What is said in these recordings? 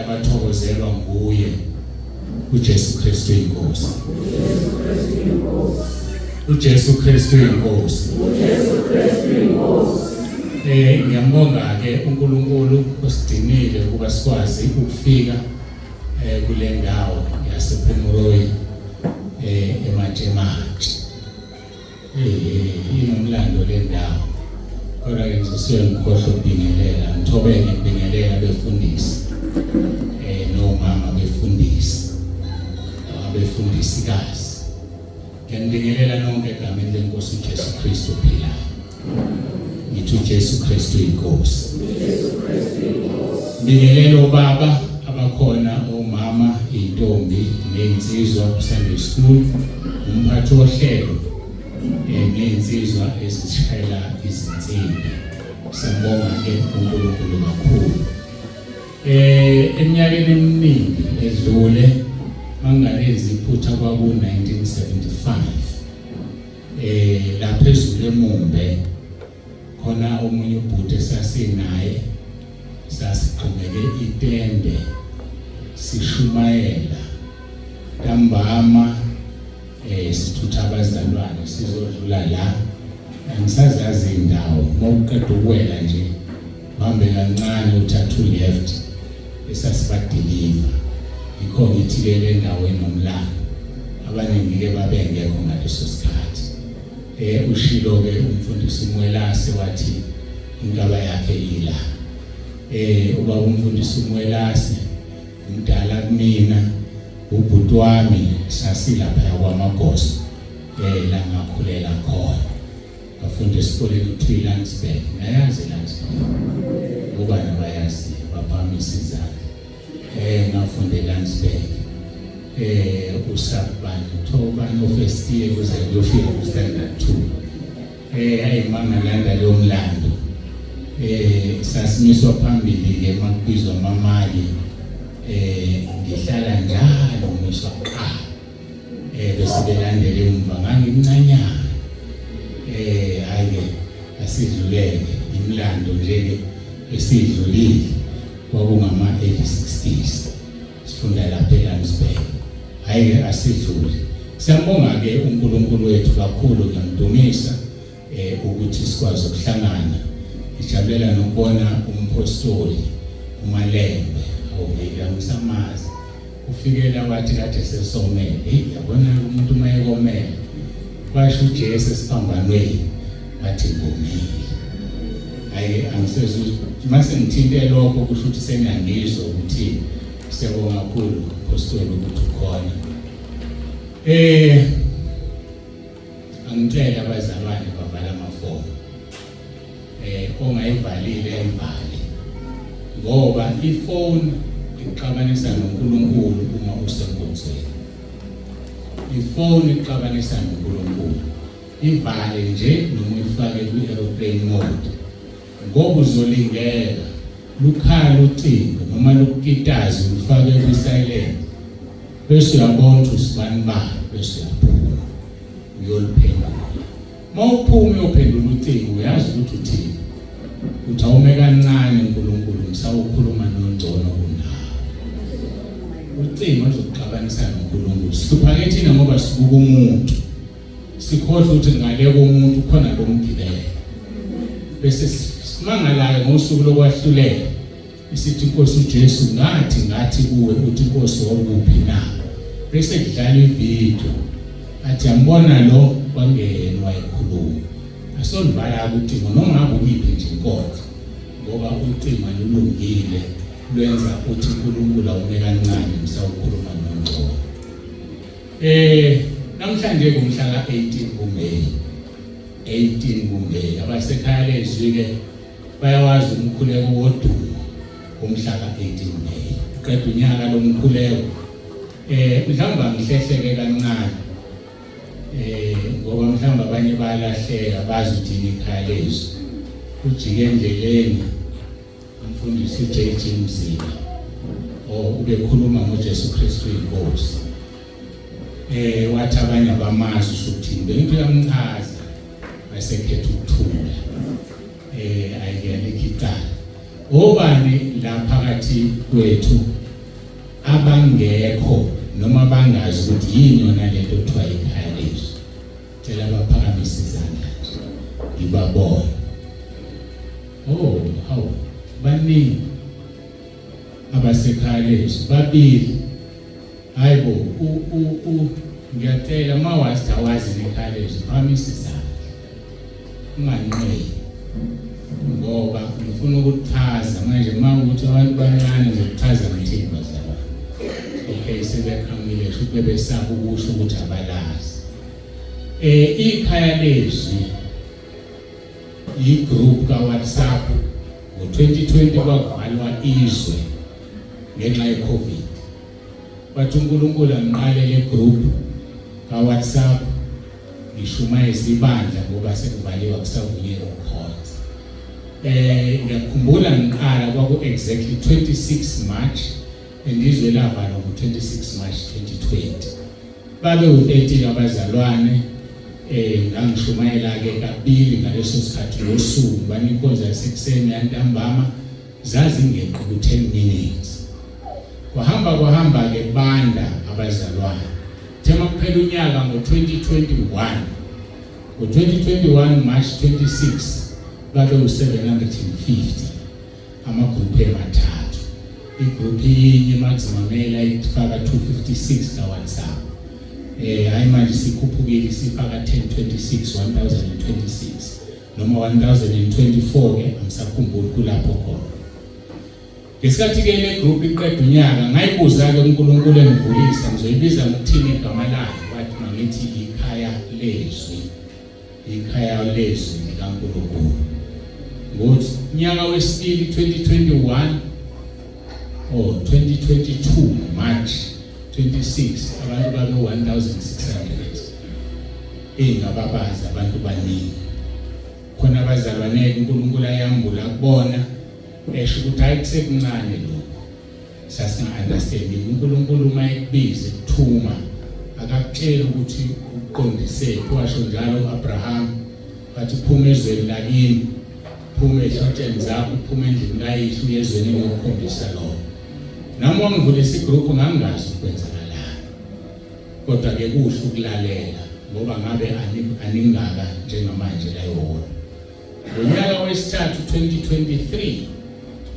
Abathokozelwa nguye uJesu Kristu inkosi. UJesu Kristu inkosi. UJesu Kristu inkosi. Ngiyambonga ke uNkulunkulu osidinile ukuba sikwazi ukufika kule ndawo yasePomeroy eMatshematshe. Inomlando le ndawo. Kodwa ke ngizosuke ngikhohlwe ukubingelela, ngithobeke ngibingelela abefundisi nomama befundisi, abefundisikazi. Ngiyanibingelela nonke egameni lenkosi uJesu Kristu ophilayo. Ngithi uJesu Kristu inkosi. uJesu Kristu inkosi. Bingelela obaba abakhona, omama, intombi nezinsizwa Sunday school, umphathi wohlelo nezinsizwa ezishayela izinsimbi. Siyabonga ke uNkulunkulu kakhulu. Eminyakeni eminingi edlule mangingalenzi iphutha kwaku 1975 la phezulu eMumbe khona omunye ubhuti esasinaye, sasigxumeke itende sishumayela ntambama, sithutha abazalwane sizodlula la, angisazazi indawo. Mawuqeda ukuwela nje uhambe kancane uthatha u-left, esasibadeliver. Yikho ngithi ke le ndawo enomlando, abaningi ke babengekho ngaleso sikhathi. Ushilo ke umfundisi uMwelase wathi inkaba yakhe ila. Ubaba umfundisi uMwelase umdala kumina, ubhuti wami, sasilapha kwaMagoso la ngakhulela khona. Ngafunda esikoleni kuthiwa iLandsberg. Nayazi iLandsberg? Ubani abayaziyo baphakamisa izandla. Ngafunda eLandsberg. Usabani kuthiwa ubani o-first year kuze kuyofika ku-standard 2. Ayimangalanda leyo mlando. Sasimiswa phambili ke makubizwa amamaki. Ngihlala njalo ngiswa kuqala. Bese belandela emva, ngangimncanyana. Hayi ke asidlulele imlando nje ke esidlulile, kwakungama early 60s sifunda lapha eLandsberg. Hayi ke asidlule. Siyambonga ke uNkulunkulu wethu kakhulu, ngiyamdumisa ukuthi sikwazi ukuhlangana. Ngijabulela nokubona umpostoli uMalembe, awuvika ngisamazi. Ufikela wathi kade sesomele. Hey, yabona umuntu uma ekomele. Washo uJesu esiphambanweni wathi ngomile. Hayi, angisezwe mase ngithinte lokho, kusho ukuthi sengiyangizwa ukuthi siyabonga kakhulu apostoli ukuthi ukhona. Angicela abazalwane bavala amafoni. Ongayivalile ayivale. Ngoba ifoni ixabanisa noNkulunkulu uma usenkonzweni. Ifoni ixabanisa noNkulunkulu. Ivale nje noma uyifake kwi-aeroplane mode. Ngoba uzolingeka lukhala ucingo noma lukukitaze ulufake kwi-silent, bese uyabona ukuthi usibani bani, bese uyaphuma uyoliphendula. Mawuphuma uyophendula ucingo, uyazi ukuthi uthini? Uthi awume kancane uNkulunkulu, ngisawukhuluma nongcono kunawe. Ucingo luzokuxabanisa noNkulunkulu. Sihlupha-ke thina ngoba sibuka umuntu, sikhohlwa ukuthi ngale komuntu khona lo mgibelo, bese simangalayo ngosuku lokwahlulela. Isithi inkosi uJesu, ngathi kuwe, uthi inkosi wawukuphi na? Bese kudlala ividiyo, athi yambona lo kwangena wayekhuluma. Asolivala ucingo noma ngabe ukuyiphi nje inkonzo, ngoba ucingo alulungile, lwenza uthi uNkulunkulu awume kancane ngisawukhuluma nongcono. Namhlanje kumhla ka-18 kuMay, 18 kuMay. Abasekhaya lezwi ke bayawazi umkhuleko wodumo umhla ka-18 May. Uqeda unyaka lo mkhuleko. Mhlawumbe angihlehleke kancane. Ngoba mhlawumbe abanye bayalahleka bazi ukuthi yini ikhaya lezwi. Ujike endleleni umfundisi uJJ Mzila ubekhuluma ngoJesu Kristu inkosi. Wathi abanye abamazi usukuthini, bengithi uyamchaza wasekhetha ukuthula. Ayike alikho icala. Obani la phakathi kwethu Abangekho noma bangazi ukuthi yini yona lento kuthiwa ikhaya lethu. Cela baphakamise izandla nje ngibabone. Oh, hawu, baningi abasekhaya lethu, babili. Hayibo, u u u ngiyacela mawazi awazi nekhaya lethu, phakamisa izandla. Unganqeki ngoba ngifuna ukuchaza manje uma ukuthi abantu bancane ngizokuchaza ngithini bazalwane. Okay, sebeqhamukile sho ukuthi bebesaba ukusho ukuthi abalazi. Ikhaya lezwi i-group ka-WhatsApp ngo-2020 kwakuvalwa izwe ngenxa ye-COVID. Wathi uNkulunkulu angiqale le group ka-WhatsApp ngishumayeza ibandla ngoba sekuvaliwe akusavunyelwa ukukhonza. Ngiyakhumbula ngiqala kwaku exactly 26 March and izwe lavalwa ngo-26 March 2020. Babe u-13 abazalwane ngangishumayela ke kabili ngaleso sikhathi ngosuku baninkonzo yasekuseni yantambama zazingeqi ku-10 minutes. Kwahamba kwahamba ke banda abazalwane. Thema kuphela unyaka ngo-2021. Ngo-2021 March 26 babe u-750 amagruphu emathathu. Igruphu iyinye maximum ifaka 256 ka WhatsApp. Hayi manje sikhuphukile sifaka 1026 1026 noma 1024 ke angisakhumbuli kulapho khona. Ngesikhathi ke le group iqeda unyaka ngayibuza ke uNkulunkulu engivulisa ngizoyibiza ngokuthini igama layo, wathi mangithi ikhaya lezwi, ikhaya lezwi likaNkulunkulu. Ngothi unyaka wesibili 2021 or 2022 March 26 abantu babe 1600 engababazi abantu baningi khona abazalwane uNkulunkulu ayambula kubona esho ukuthi hayi kusekuncane lokho sasinga-understandi. uNkulunkulu uma ekubiza ekuthuma akakutsheli ukuthi uqondisephi. Washo njalo u-Abraham wathi phuma ezweni lakini, phuma ehlotsheni zakho, phuma endlini kayihlo uye ezweni engiyokukhombisa lona. Nami wangivulisa igruphu ngangingazi ukwenzakalani, kodwa ke kuhle ukulalela ngoba ngabe aningaka njengamanje la ehholo. Ngonyaka wesithathu 2023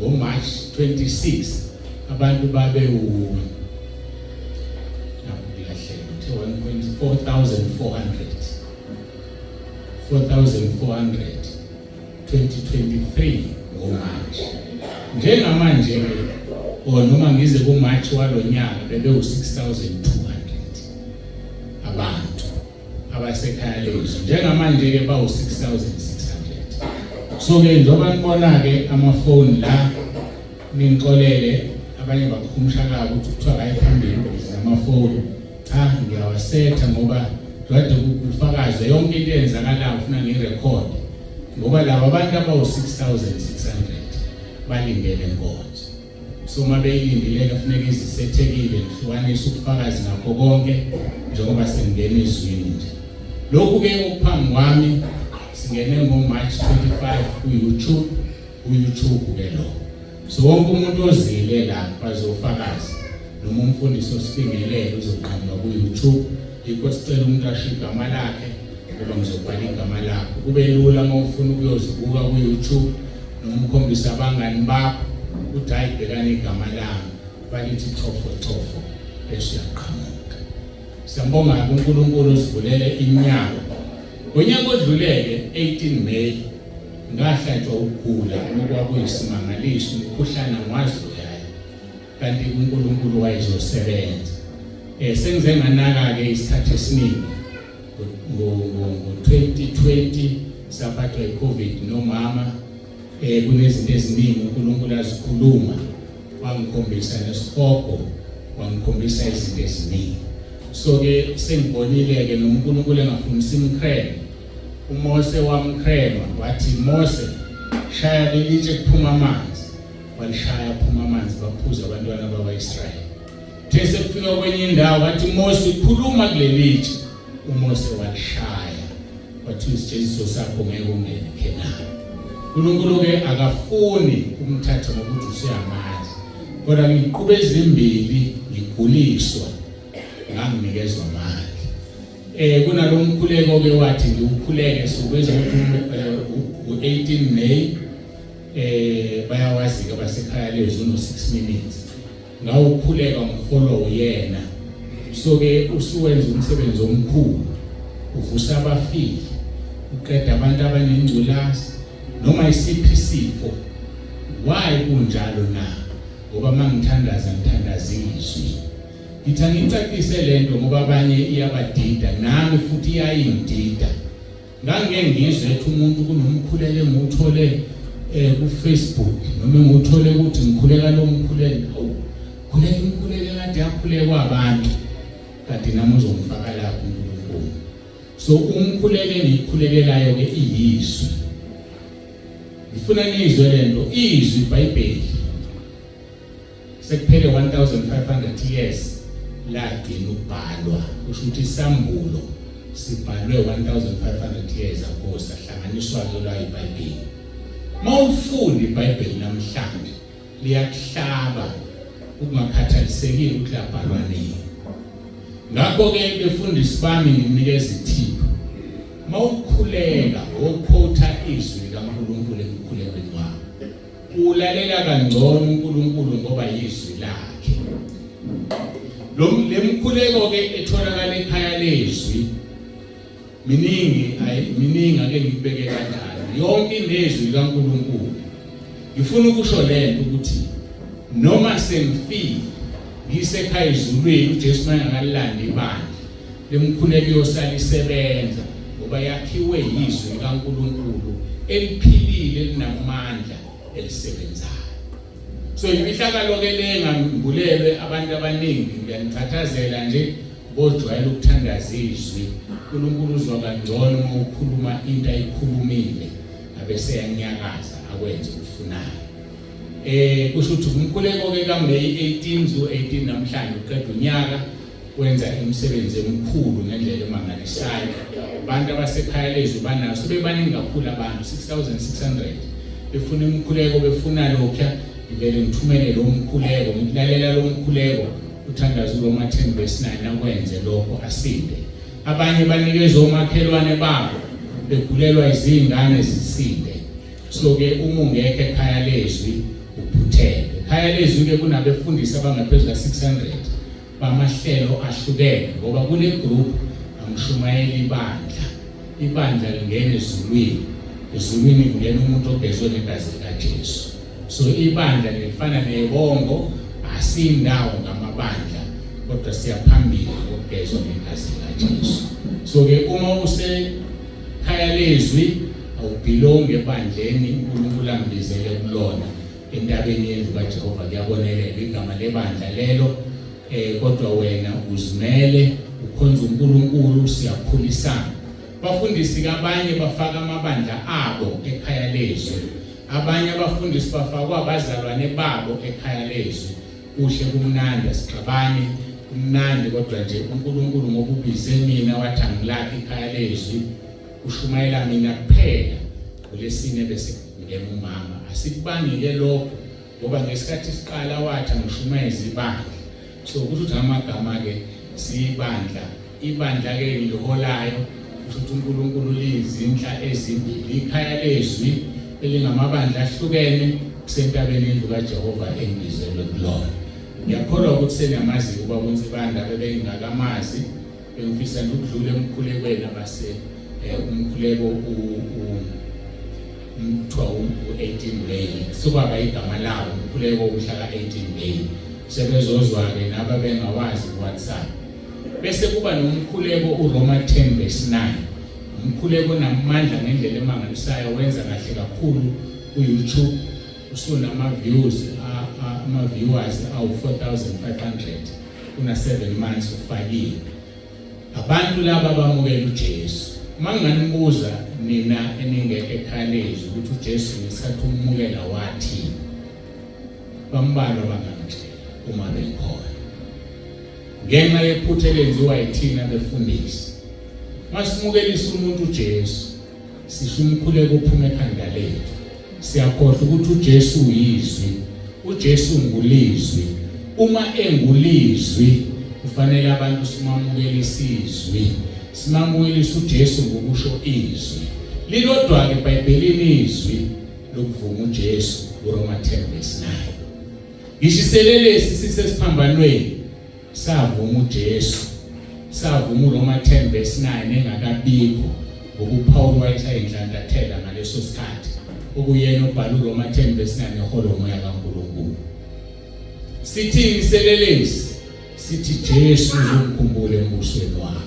ngoMarch 26 abantu babe u 4400 2023 ngoMarch. Njengamanje ke or noma ngize kuMarch walonyaka bebe u6200 abantu abasekhaya lezwi. Njengamanje ke bawu 6600. So ke njengoba nibona ke amafoni la, ningixolele abanye bakhumsha kabi ukuthi kuthiwa kaye phambili namafoni. Cha, ngiyawasetha ngoba kade kufakaze yonke into eyenzakalayo ufuna ngirekhode ngoba laba abantu abawu-6600 balindele inkonzo. So uma beyilindile kufuneka izisethekile, ngihlukanise ubufakazi nakho konke njengoba singena ezwini nje. Lokhu ke okuphambi kwami singene ngo-March 25 ku-YouTube, ku-YouTube ke lo. So wonke umuntu ozile la bazofakaza noma umfundisi osibingelele uzoqhamuka ku-YouTube. Yikho sicela umuntu asho igama lakhe ngoba ngizobhala igama lakho. Kube lula uma ufuna ukuyozibuka ku-YouTube noma ukhombisa abangani bakho ukuthi hayi bhekani igama lami, balithi chofo chofo bese uyaqhamuka. Siyambonga uNkulunkulu osivulele iminyango. Ngonyaka odluleke 18 May ngahlatshwa ukugula okwakuyisimangaliso, umkhuhlane angiwazi loyayo, kanti uNkulunkulu wayezosebenza. Sengize nganaka ke isikhathi esiningi ngo-2020 saphathwa i-COVID nomama. Kunezinto eziningi uNkulunkulu azikhuluma, wangikhombisa nesihogo, wangikhombisa izinto eziningi. So ke sengibonile ke noNkulunkulu engafuni simcreme. uMose wamcrema wathi Mose shaya lelitshe kuphuma amanzi, walishaya phuma amanzi baphuza abantwana bakwaIsrayeli. Uthe sekufika kwenye indawo wathi Mose khuluma kulelitshe, uMose walishaya wathi isijeziso sakho ngeke ungene Khenani. uNkulunkulu ke akafuni ukumthatha ngokuthi usuyamazi, kodwa ngiqhube ezimbili. Ngiguliswa nganginikezwa amandla. Kunalomkhuleko ke wathi ngiwukhuleke siwubiza ukuthi u-18 May, bayawazi ke basekhaya lezwi, uno 6 minutes. Ngawukhuleka ngiholwa uyena. So ke usuwenza umsebenzi omkhulu, uvusa abafile, uqeda abantu abanengculazi noma isiphi isifo. Why kunjalo na? Ngoba mangithandaza ngithandaza izwi. Ngithi angicacise lento ngoba abanye iyabadida, nami futhi iyayingidida. Ngangike ngizwe ethi umuntu kunomkhuleko engiwuthole ku Facebook noma engiwuthole ukuthi ngikhuleka lo mkhuleko. Awu, khuleka imkhuleko kade yakhulekwa abantu, kanti nami uzongifaka lapho uNkulunkulu. So umkhuleko engiyikhulekelayo ke iyizwi. Ngifuna nizwe lento, izwi iBhayibheli. Sekuphele 1500 years lagcina ukubhalwa, kusho ukuthi isambulo sibhalwe 1500 years ago, sahlanganiswa ke lwa iBhayibheli. Mawufunda iBhayibheli namhlanje liyakuhlaba ukungakhathalisekile ukuthi labhalwa nini. Ngakho ke befundisi bami nginikeza ithiphu, mawukhuleka ngokukhotha izwi likaNkulunkulu emkhulekweni wakho, ulalela kangcono uNkulunkulu ngoba yizwi lakhe. Lo lemkhuleko ke etholakala ekhaya lezwi miningi, miningi, ake ngikubeke kanjalo, yonke inezwi likaNkulunkulu. Ngifuna ukusho lento ukuthi noma sengifile ngisekhaya ezulwini, uJesu mayengakalilandi ibandla, lemkhuleko iyosala isebenza ngoba yakhiwe yizwi likaNkulunkulu eliphilile, elinamandla, elisebenzayo. So imfihlakalo ke le ngambulelwe abantu abaningi. Ngiyanichathazela nje bojwayela ukuthandaza izwi. uNkulunkulu uzwa kangcono uma ukhuluma into ayikhulumile, abese yanyakaza akwenze okufunayo. Kusho ukuthi umkhuleko ke kaMay 18 zu 18 namhlanje uqeda unyaka, wenza imisebenzi emikhulu ngendlela emangalisayo. Abantu abasekhaya lezwi banaso sebebaningi kakhulu abantu, 6600 befuna imikhuleko, befuna lokhuya. Ngivele ngithumele lo mkhuleko, ngikulalela lo mkhuleko, uthandaza uRoma 10 verse 9, akwenze lokho asinde. Abanye banikezwe omakhelwane babo begulelwa izingane, zisinde. So ke uma ungekho ekhaya lezwi uphuthelwe. Ekhaya lezwi ke kunabefundisi abangaphezulu ka-600 bamahlelo ahlukene, ngoba kule group angishumayeli ibandla. Ibandla lingena ezulwini, ezulwini kungena umuntu ogezwe ngegazi likaJesu. So ibandla lifana nebongo, asindawo ngamabandla, kodwa siyaphambili ngokugezwa ngegazi likaJesu. So ke uma usekhaya lezwi awubelong ebandleni uNkulunkulu ambizele kulona. Entabeni yendlu kaJehova kuyabonelela igama lebandla lelo, kodwa wena uzimele ukhonza uNkulunkulu, siyakhulisana. Bafundisi kabanye bafaka amabandla abo ekhaya lezwi, abanye abafundisi bafakwa abazalwane babo ekhaya lezwi. Kuhle, kumnandi, asixabani, kumnandi, kodwa nje uNkulunkulu ngoba ubize mina wathi angilakhe ikhaya lezwi, ushumayela mina kuphela. Kulesine bese kungena umama, asikubangi ke lokho ngoba ngesikhathi siqala wathi angishumayeze ibandla. So kusho ukuthi amagama ke siyibandla, ibandla ke ngiliholayo, kusho ukuthi uNkulunkulu liyizinhla ezimbili, ikhaya lezwi elingamabandla ahlukene kusentabeni indlu kaJehova engibizelwe kulona. Ngiyakholwa ukuthi seniyamazi ubaba uNsibanda, bebengakamazi bengifisa nje ukudlula emkhulekweni abase umkhuleko kuthiwa u-18 May, sukwaba igama lawo umkhuleko umhla ka-18 May, sebezozwa-ke naba bengawazi ku-WhatsApp. Bese kuba nomkhuleko uRoma 10 verse 9, umkhuleko onamandla ngendlela emangalisayo, wenza kahle kakhulu ku-YouTube, usunama-views ama-viewers awu-4500 una 7 months ufakiwe. Abantu laba bamukela uJesu. Manganibuza nina eningekho ekhaya lezwi ukuthi uJesu ngesikhathi umukela wathi, bambalwa bangangitshela uma bekhona, ngenxa yephutha elenziwa yithina befundisi. Masimukelisa umuntu uJesu, sisho umkhuleko uphuma ekhanda lethu, siyakhohlwa ukuthi uJesu uyizwi, uJesu ngulizwi. Uma engulizwi kufanele abantu simamukele isizwi, simamukelise uJesu ngokusho izwi. Lilodwa-ke eBhayibhelini izwi lokuvuma uJesu kuRoma 10 verse 9. Ngisho iselelesi sisesiphambanweni savuma uJesu, savuma uRoma 10 verse 9 engakabikho ngoba uPaul wayesayinhlantathela ngaleso sikhathi okuyena obhala uRoma 10 verse 9 eholo umoya kaNkulunkulu. Sithini iselelesi? Sithi Jesu uzongikhumbula embusweni wakho.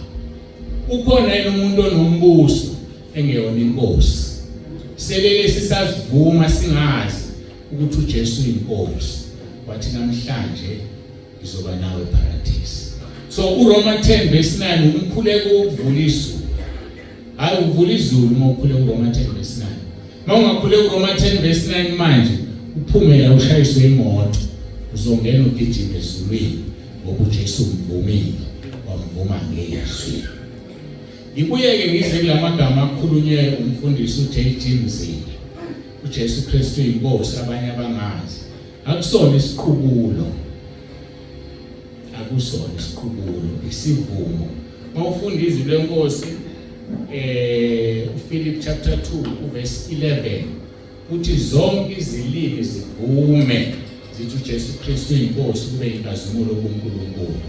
Ukhona yini umuntu onombuso engeyona inkosi? Selelesi sasivuma singazi ukuthi uJesu uyinkosi. Wathi namhlanje ngizoba nawe eparadise. So uRoma 10 verse 9 umkhuleko wokuvula izulu. Hayi uvula izulu uma ukhuleka uRoma 10 verse 9. Uma ungakhuleka uRoma 10 verse 9 manje uphume la ushayiswe imoto uzongena ugijime ezulwini ngoba uJesu umvumile wamvuma ngezwi. Ngibuyeke ngize kulamagama akhulunywe umfundisi uJG Mzila. uJesu Kristu inkosi abanye abangazi. Akusona isiqubulo. Akusona isiqubulo, isivumo. Mawufunda izwi lenkosi uPhilip chapter 2 uverse 11 uthi zonke izilimi zivume zithi uJesu Kristu inkosi kube inkazimulo kuNkulunkulu.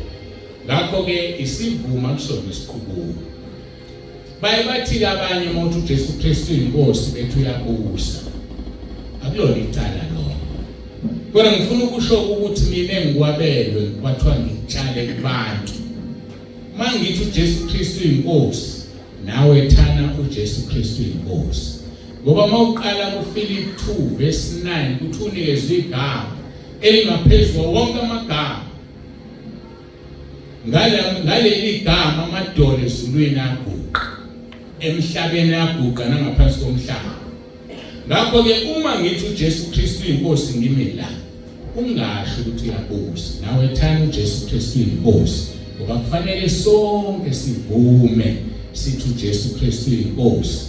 Ngakho ke isivuma kusona isiqubulo. Baye bathi abanye uma uthi uJesu Kristu inkosi bethi uyabusa. Akulona icala lokho. Kodwa ngifuna ukusho ukuthi mina engikwabelwe kwathiwa ngitshale kubantu. Uma ngithi uJesu Kristu inkosi, nawe thana uJesu Kristu inkosi. Ngoba uma uqala kuFilip 2 verse 9 kuthi unikezwe igama elingaphezu kwawo wonke amagama. Ngaleli gama amadolo ezulwini aguqa, emhlabeni aguqa nangaphansi komhlaba. Ngakho-ke uma ngithi uJesu Kristu inkosi ngimi la, ungasho ukuthi uyabusa. Nawe thana uJesu Kristu inkosi, ngoba kufanele sonke sivume sithi uJesu Kristu inkosi.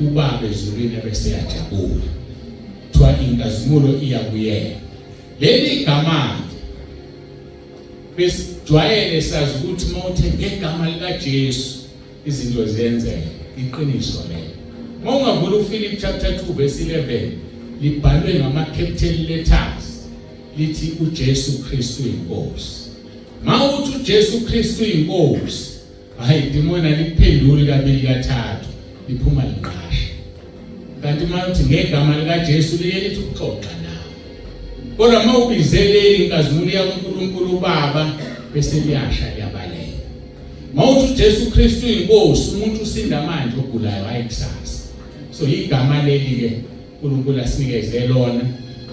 Ubaba ezulwini bese yajabula. Kuthiwa inkazimulo iya kuyena. Leli gama besijwayele sazi ukuthi uma uthe ngegama likaJesu izinto ziyenzeka. Iqiniso lelo. Uma ungavula uPhilip chapter 2 verse 11 libhalwe ngama capital letters lithi uJesu Kristu inkosi. Mawuthi uJesu Kristu inkosi, hayi idimoni alikuphenduli kabili kathathu, liphuma linqasha. Kanti uma uthi ngegama likaJesu liye lithi ukuxoxa nawe. Kodwa uma ubizele inkazimulo yakuNkulunkulu uBaba bese liyasha liyabaleka. Uma uthi uJesu Kristu inkosi, umuntu usinda manje ogulayo hayi kusasa. So igama leli ke uNkulunkulu asinikeze lona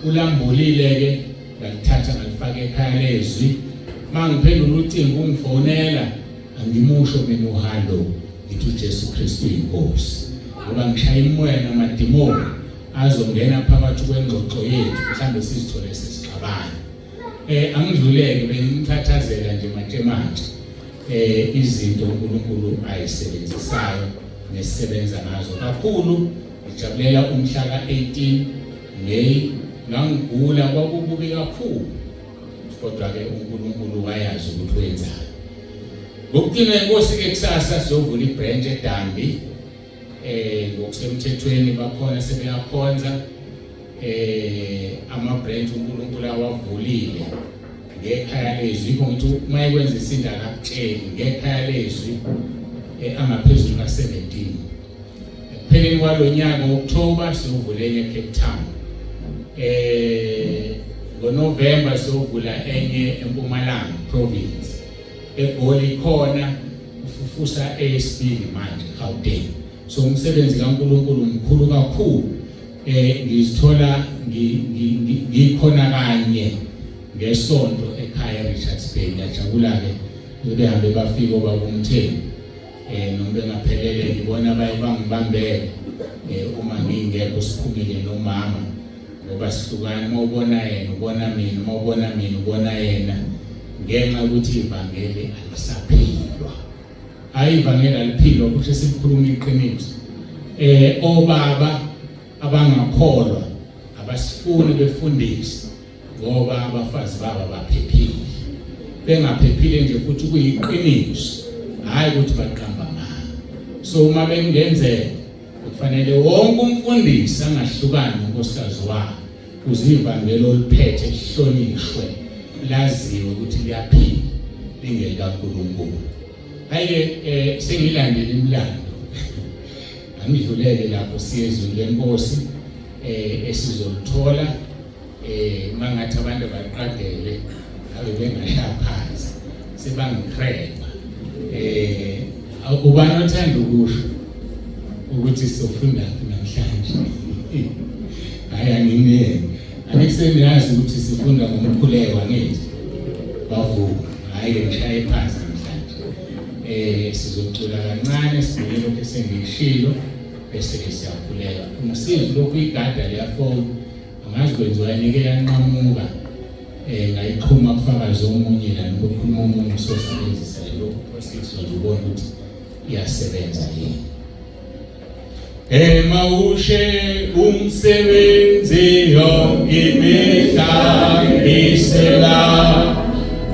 ulambulile ke ngalithatha ngalifaka ekhaya lezwi. Mangiphendula ucingo ungifonela angimusho mina uhalo ngithi uJesu Kristu inkosi ngoba ngishaya imoya namadimoni azongena phakathi kwengxoxo yethu mhlambe sizithole sesixabana. Angidluleke bengichathazela nje matshe manje izinto uNkulunkulu ayisebenzisayo nesisebenza ngazo kakhulu. Ngijabulela umhla ka-18 May, ngangigula kwakukubi kakhulu, kodwa ke uNkulunkulu wayazi ukuthi wenzani. Ngokugcina inkosi ke kusasa siyovula ibranch eDambi ngokusemthethweni bakhona sebeyakhonza ama branch uNkulunkulu awavulile ngekhaya lezwi. Yikho ngithi uma ekwenza isinda akakutsheli ngekhaya lezwi angaphezulu ka-17. Ekupheleni kwalonyaka ngo-October siyovula enye eCape Town. NgoNovember siyovula enye eMpumalanga province. eGoli khona ufufusa eyesibili manje Gauteng. So umsebenzi kaNkulunkulu mkhulu kakhulu. Ngizithola ngikhona kanye ngesonto ekhaya eRichards Bay. Ngiyajabula ke behambe bafika obaba uMthembu. Noma bengaphelele ngibona baye bangibambele uma ngingekho siphumile nomama ngoba sihlukana. Uma ubona yena ubona mina, uma ubona mina ubona yena, ngenxa yokuthi ivangeli alisaphilwa. Hayi ivangeli aliphilwa kusho sikhuluma iqiniso. Obaba abangakholwa abasifuni befundise. Ngoba abafazi babo baphephile. Bengaphephile nje futhi kuyiqiniso, hayi ukuthi baqamba amanga. So uma bengenzeka kufanele wonke umfundisi angahlukani nonkosikazi wakhe kuze ivangeli oliphethe lihlonishwe, laziwe ukuthi liyaphila lingelikaNkulunkulu. Hayi-ke sengilandela imilando, angidlulele lapho siye ezwini lenkosi esizolithola. Mangathi abantu baqagele abe bengashaya phansi sebangikreba. Ubani othanda ukusho ukuthi sofunda namhlanje? Hayi, angineni, angikuseniyazi ukuthi sifunda ngomkhuleko, angithi bavuka. Hayi-ke ngishaye phansi namhlanje. Sizocula kancane sibheke lokhu esengishilo bese-ke siyakhuleka. Ungisize lokhu igada leya phone, angazi kwenziwa yini-ke yanqamuka, ngayixhuma kufakazi omunye la noma kukhuluma omunye, sosebenzisa lelo phosix nje ubone ukuthi iyasebenza yini. Emawushe umsebenzi yonke imihla ngisela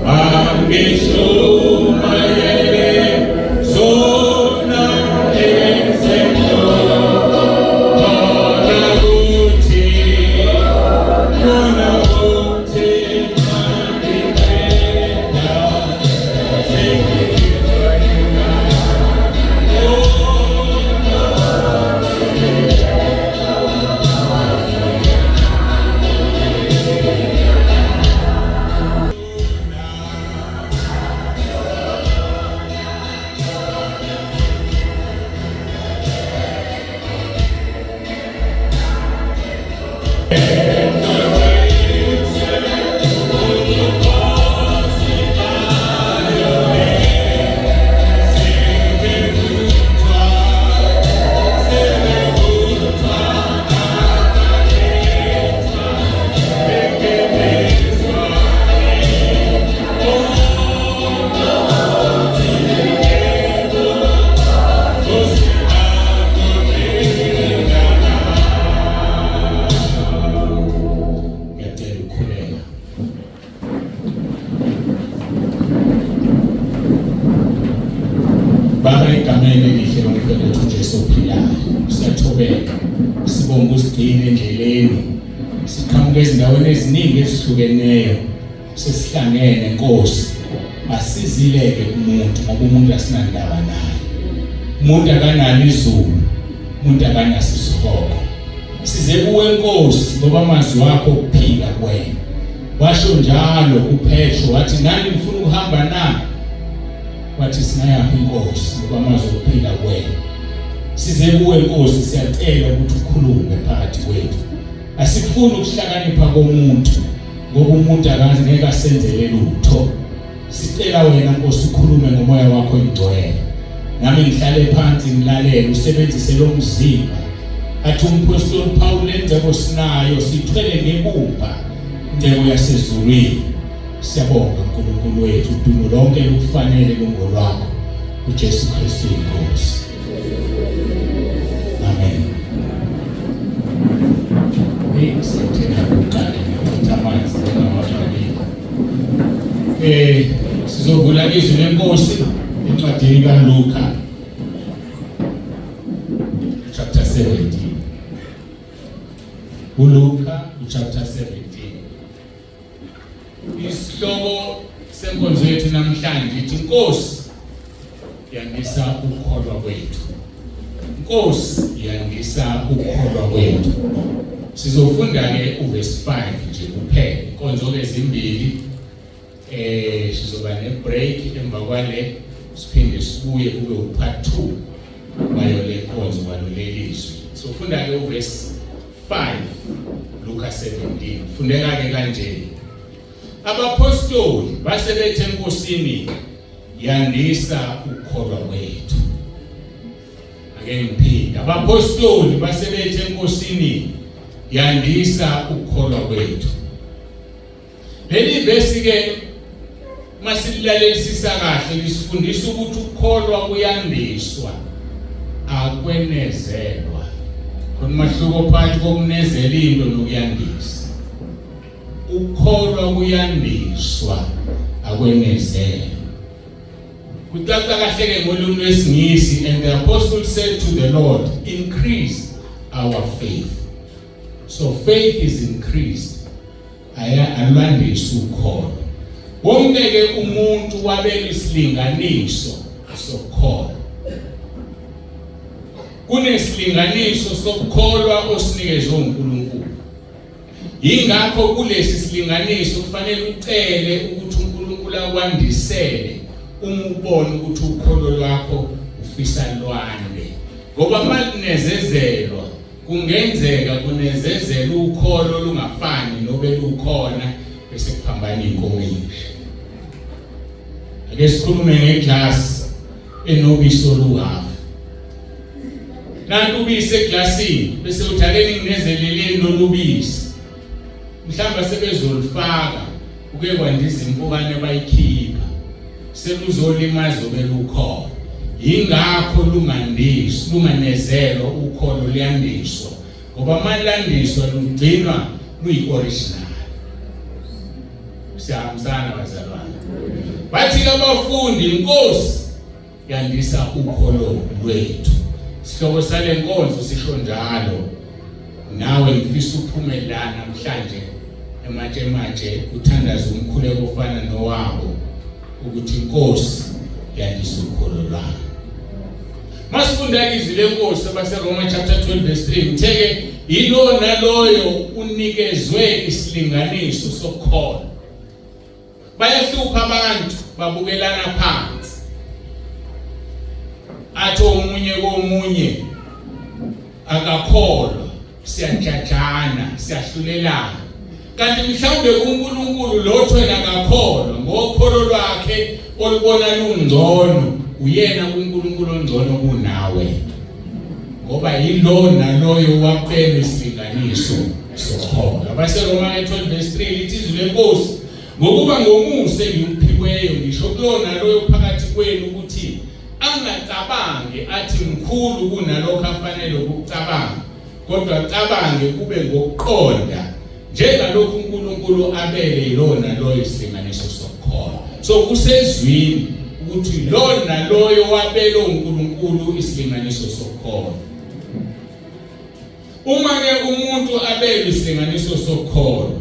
bangishumayele zona ezenzo khona kuthi khona kuthi mangiqeda Ngiyacela ukukhuleka. Baba, egameni elihle lomfowethu uJesu ophilayo, siyathobeka, sibonga usigcine endleleni, siqhamuka ezindaweni eziningi ezihlukeneyo, sesihlangene Nkosi. Asizileke kumuntu ngoba umuntu asinandaba naye, umuntu akanalo izulu, umuntu akanaso isihogo. Size kuwe Nkosi ngoba amazwi akho okuphila kuwena. Washo njalo uPetro wathi, nani nifuna ukuhamba na? Wathi singayaphi Nkosi ngoba amazwi okuphila kuwena. Size kuwe Nkosi, siyacela ukuthi ukhulume phakathi kwethu. Asikufuni ukuhlakanipha komuntu ngoba umuntu akazi ngeke asenzele lutho. Sicela wena Nkosi ukhulume ngomoya wakho ingcwele. Nami ngihlale phansi ngilalele, usebenzise lo mzimba. Athi umphostoli Paul, lengcebo sinayo sithwele ngebumba, ingcebo yasezulwini. Siyabonga uNkulunkulu wethu, udumo lonke lukufanele lungolwakho. uJesu Kristu inkosi. Amen. Hey, siyathenga kuqala ngithatha amanzi engawafakile. Sizovula izwi lenkosi encwadini kaLuka chapter 17. uLuka chapter 17. Isihloko senkonzo yethu namhlanje ithi Nkosi yandisa ukukholwa kwethu. Nkosi yandisa ukukholwa kwethu. Sizofunda ke uverse 5 nje kuphela. Inkonzo ke zimbili, sizoba ne break emva kwale, siphinde sibuye kube upart 2 wayo le nkonzo walolelizwi. Sofunda ke uverse 5 Luka 17. Fundeka ke kanje. Abapostoli base bethe enkosini, yandisa ukukholwa kwethu. Ake ngiphinde. Abapostoli base bethe enkosini, yandisa ukukholwa kwethu. Leli vesi ke masilalelisisa kahle lisifundisa ukuthi ukukholwa kuyandiswa, akwenezelwa. Khona umahluko phakathi kokunezela into nokuyandisa. Ukukholwa kuyandiswa, akwenezelwa. Kucaca kahle ke ngolimi lwesiNgisi, and the apostle said to the Lord, increase our faith. So faith is increased. Aya alwandisa ukholo. Wonke ke umuntu wabela isilinganiso sokukholwa. Kunesilinganiso sokukholwa osinikezwe uNkulunkulu. Yingakho kulesi silinganiso kufanele ucele ukuthi uNkulunkulu akwandisele uma ubona ukuthi ukholo lwakho ufisa lwande. Ngoba makunezezelwa kungenzeka kunezezela ukholo olungafani nobelukhona bese kuphambana inkomishi. Ake sikhulume ngeglass enobisi oluhafu. Nanti ubisi eglasini bese uthi ake ninginezeleleni lolu bisi. Mhlawumbe sebezolifaka kuke kwandiza impukane bayikhipha. Seluzolimaza obelukhona. Yingakho lungandisi, lunganezelwa ukholo luyandiswa. Ngoba malandiswa lugcinwa luyi-original. Siyahambisana bazalwane. Bathi abafundi inkosi yandisa ukholo lwethu. Sihloko sale nkonzo sisho njalo. Nawe ngifisa uphume la namhlanje ematshe matshe uthandaze umkhuleko ofana nowabo ukuthi inkosi yandisa ukholo lwami. Masifunda izwi lenkosi abaseRoma chapter 12 verse 3 ngitheke yilo naloyo unikezwe isilinganiso sokukholwa. Bayahlupha abantu babukelana phansi. Athi omunye komunye akakholwa siyajajana siyahlulelana. Kanti mhlawumbe kuNkulunkulu lo thwena akakholwa ngokholo lwakhe olubona lungcono uyena kuNkulunkulu ongcono kunawe. Ngoba yilo naloyo wabelwe isilinganiso sokholo. AbaseRoma 12 verse 3 lithi izwi lenkosi ngokuba ngomusa engiwuphiweyo ngisho kulona loyo phakathi kwenu ukuthi angacabangi athi mkhulu kunalokho afanele ukucabanga kodwa acabange kube ngokuqonda njengalokhu uNkulunkulu abele yilona loyo isilinganiso sokukholwa. So kusezwini ukuthi lo naloyo wabele uNkulunkulu isilinganiso sokukholwa. Uma ke umuntu abelwe isilinganiso sokukholwa,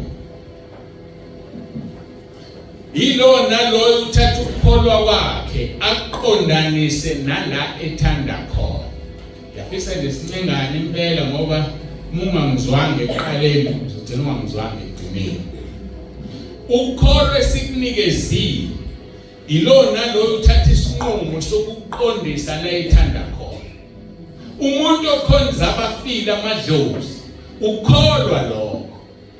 yilo naloyo uthatha ukukholwa kwakhe akuqondanise nala ethanda khona. Ngiyafisa nje sincengane impela ngoba uma ungangizwanga ekuqaleni uzogcina ungangizwanga ekugcineni. Ukukholwa esikunikeziwe ilo naloyo uthatha isinqumo sokuqondisa la ethanda khona. Umuntu okhonza abafile amadlozi ukholwa lokho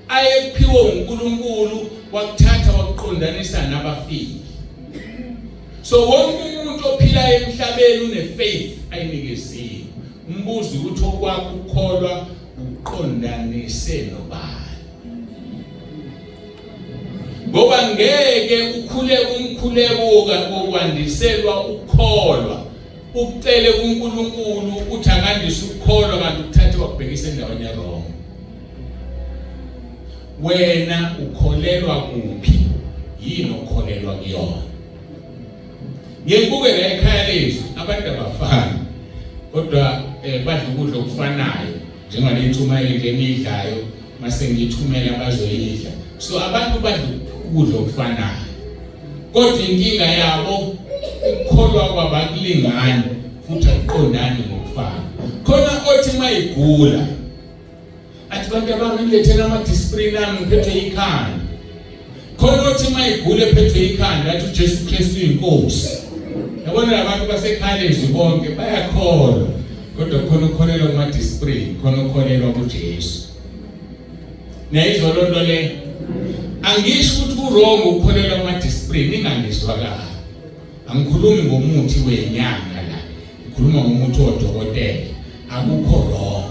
ayekuphiwe uNkulunkulu wakuthatha wakuqondanisa nabafile. So wonke umuntu ophila emhlabeni une faith ayinikeziwe. Umbuzo ukuthi okwakho ukukholwa uqondanise nobani. Ngoba ngeke ukhule umkhuleko wokwandiselwa ukukholwa ukucele kuNkulunkulu ukuthi akandise ukukholwa kanti ukuthathe wakubhekisa endaweni erong. Wena ukholelwa kuphi? Yini okholelwa kuyona? Ngibuke la ekhaya lethu abantu abafani kodwa eh, badla ukudla okufanayo njengale ntshumayelo nje eniyidlayo mase ngiyithumela bazoyidla. So abantu badla ukudla okufanayo kodwa inkinga yabo ukukholwa kwabo akulingani futhi akuqondani ngokufana. Khona othi mayigula athi bantu abami ngilethela ama-discipline ami ngiphethwe ikhanda. Khona othi uma egula ephethwe ikhanda athi uJesu Kristu uyinkosi. Yabona labantu basekhaya lezwi bonke bayakholwa kodwa khona ukholelwa kuma-discipline, khona ukholelwa kuJesu. Niyayizwa loo nto le? Angisho ukuthi ku-wrong ukukholelwa kuma-discipline, ningangizwa kabi. Angikhulumi ngomuthi wenyanga la, ngikhuluma ngomuthi wodokotela. Akukho wrong.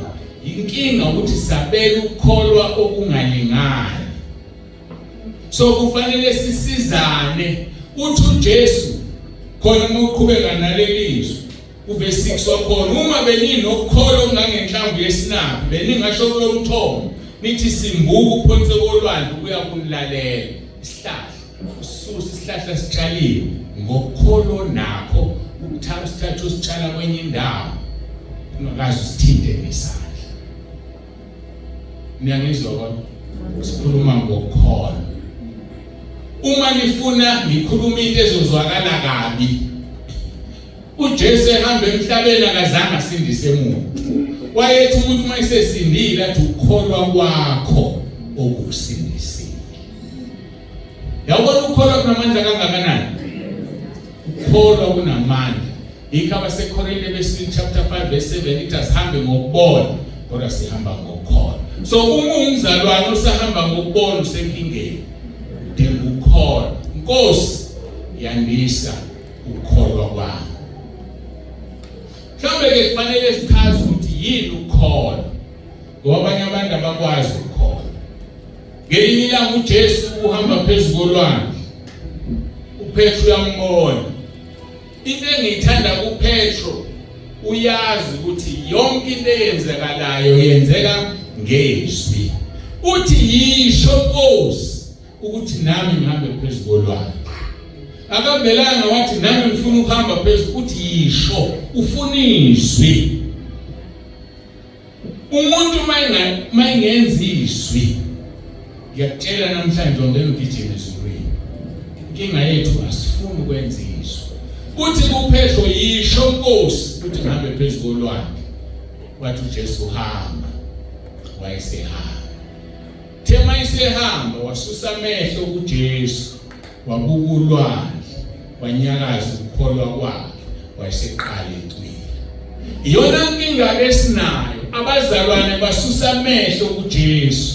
Inkinga ukuthi sabela ukukholwa okungalingani. So kufanele sisizane. Uthi uJesu khona uma uqhubeka nalelizwi uverse 6 wakhona, uma beninokukholwa okungangenhlamvu yesinaphi beningasho kulo mthombo. Nithi simbuka uphonse kolwandle kuya kunilalela isihlahla. Ususa isihlahla sitshaliwe ngokholo nakho ukuthatha usithatha usitshala kwenye indawo ungakaze usithinte ngesandla. Niyangizwa kodwa? Sikhuluma ngokholo. Uma nifuna ngikhuluma into ezozwakala kabi, uJesu ehamba emhlabeni akazange asindise muntu. Wayethi umuntu uma esesindile athi ukukholwa kwakho okusindisile. Yawubona ukukholwa kunamandla kangakanani? Ukukholwa kunamandla. Yikho abaseKorinte besibili chapter 5 verse 7 ithi asihambe ngokubona kodwa sihamba ngokukholwa. So uma umzalwane usahamba ngokubona usenkingeni. Udinga ukukholwa. Nkosi yandisa ukukholwa kwami. Mhlawumbe ke kufanele sichaze ukuthi yini ukukholwa. Ngoba abanye abantu abakwazi ukukholwa. Ngelinye ilanga uJesu uhamba phezu kolwandle. UPetru uyambona. Into engiyithanda kuPetro uyazi ukuthi yonke into eyenzekalayo yenzeka ngezwi. Uthi yisho Nkosi ukuthi nami ngihambe phezu kolwandle. Akavelanga wathi nami ngifuna ukuhamba phezu, uthi yisho, ufuna izwi. Umuntu mayingenza izwi ngiyakutshela namhlanje ungena ugijima ezulwini. Inkinga yethu asifuni ukwenza izwi. Uthi kuPetro yisho Nkosi ukuthi ngihambe phezu kolwandle. Wathi uJesu hamba. Wayesehamba. The mayisehamba wasusa amehlo kuJesu wabuka ulwandle wanyakaza ukukholwa kwakhe wayeseqala ecwila. Iyona nkinga esinayo abazalwane basusa amehlo kuJesu.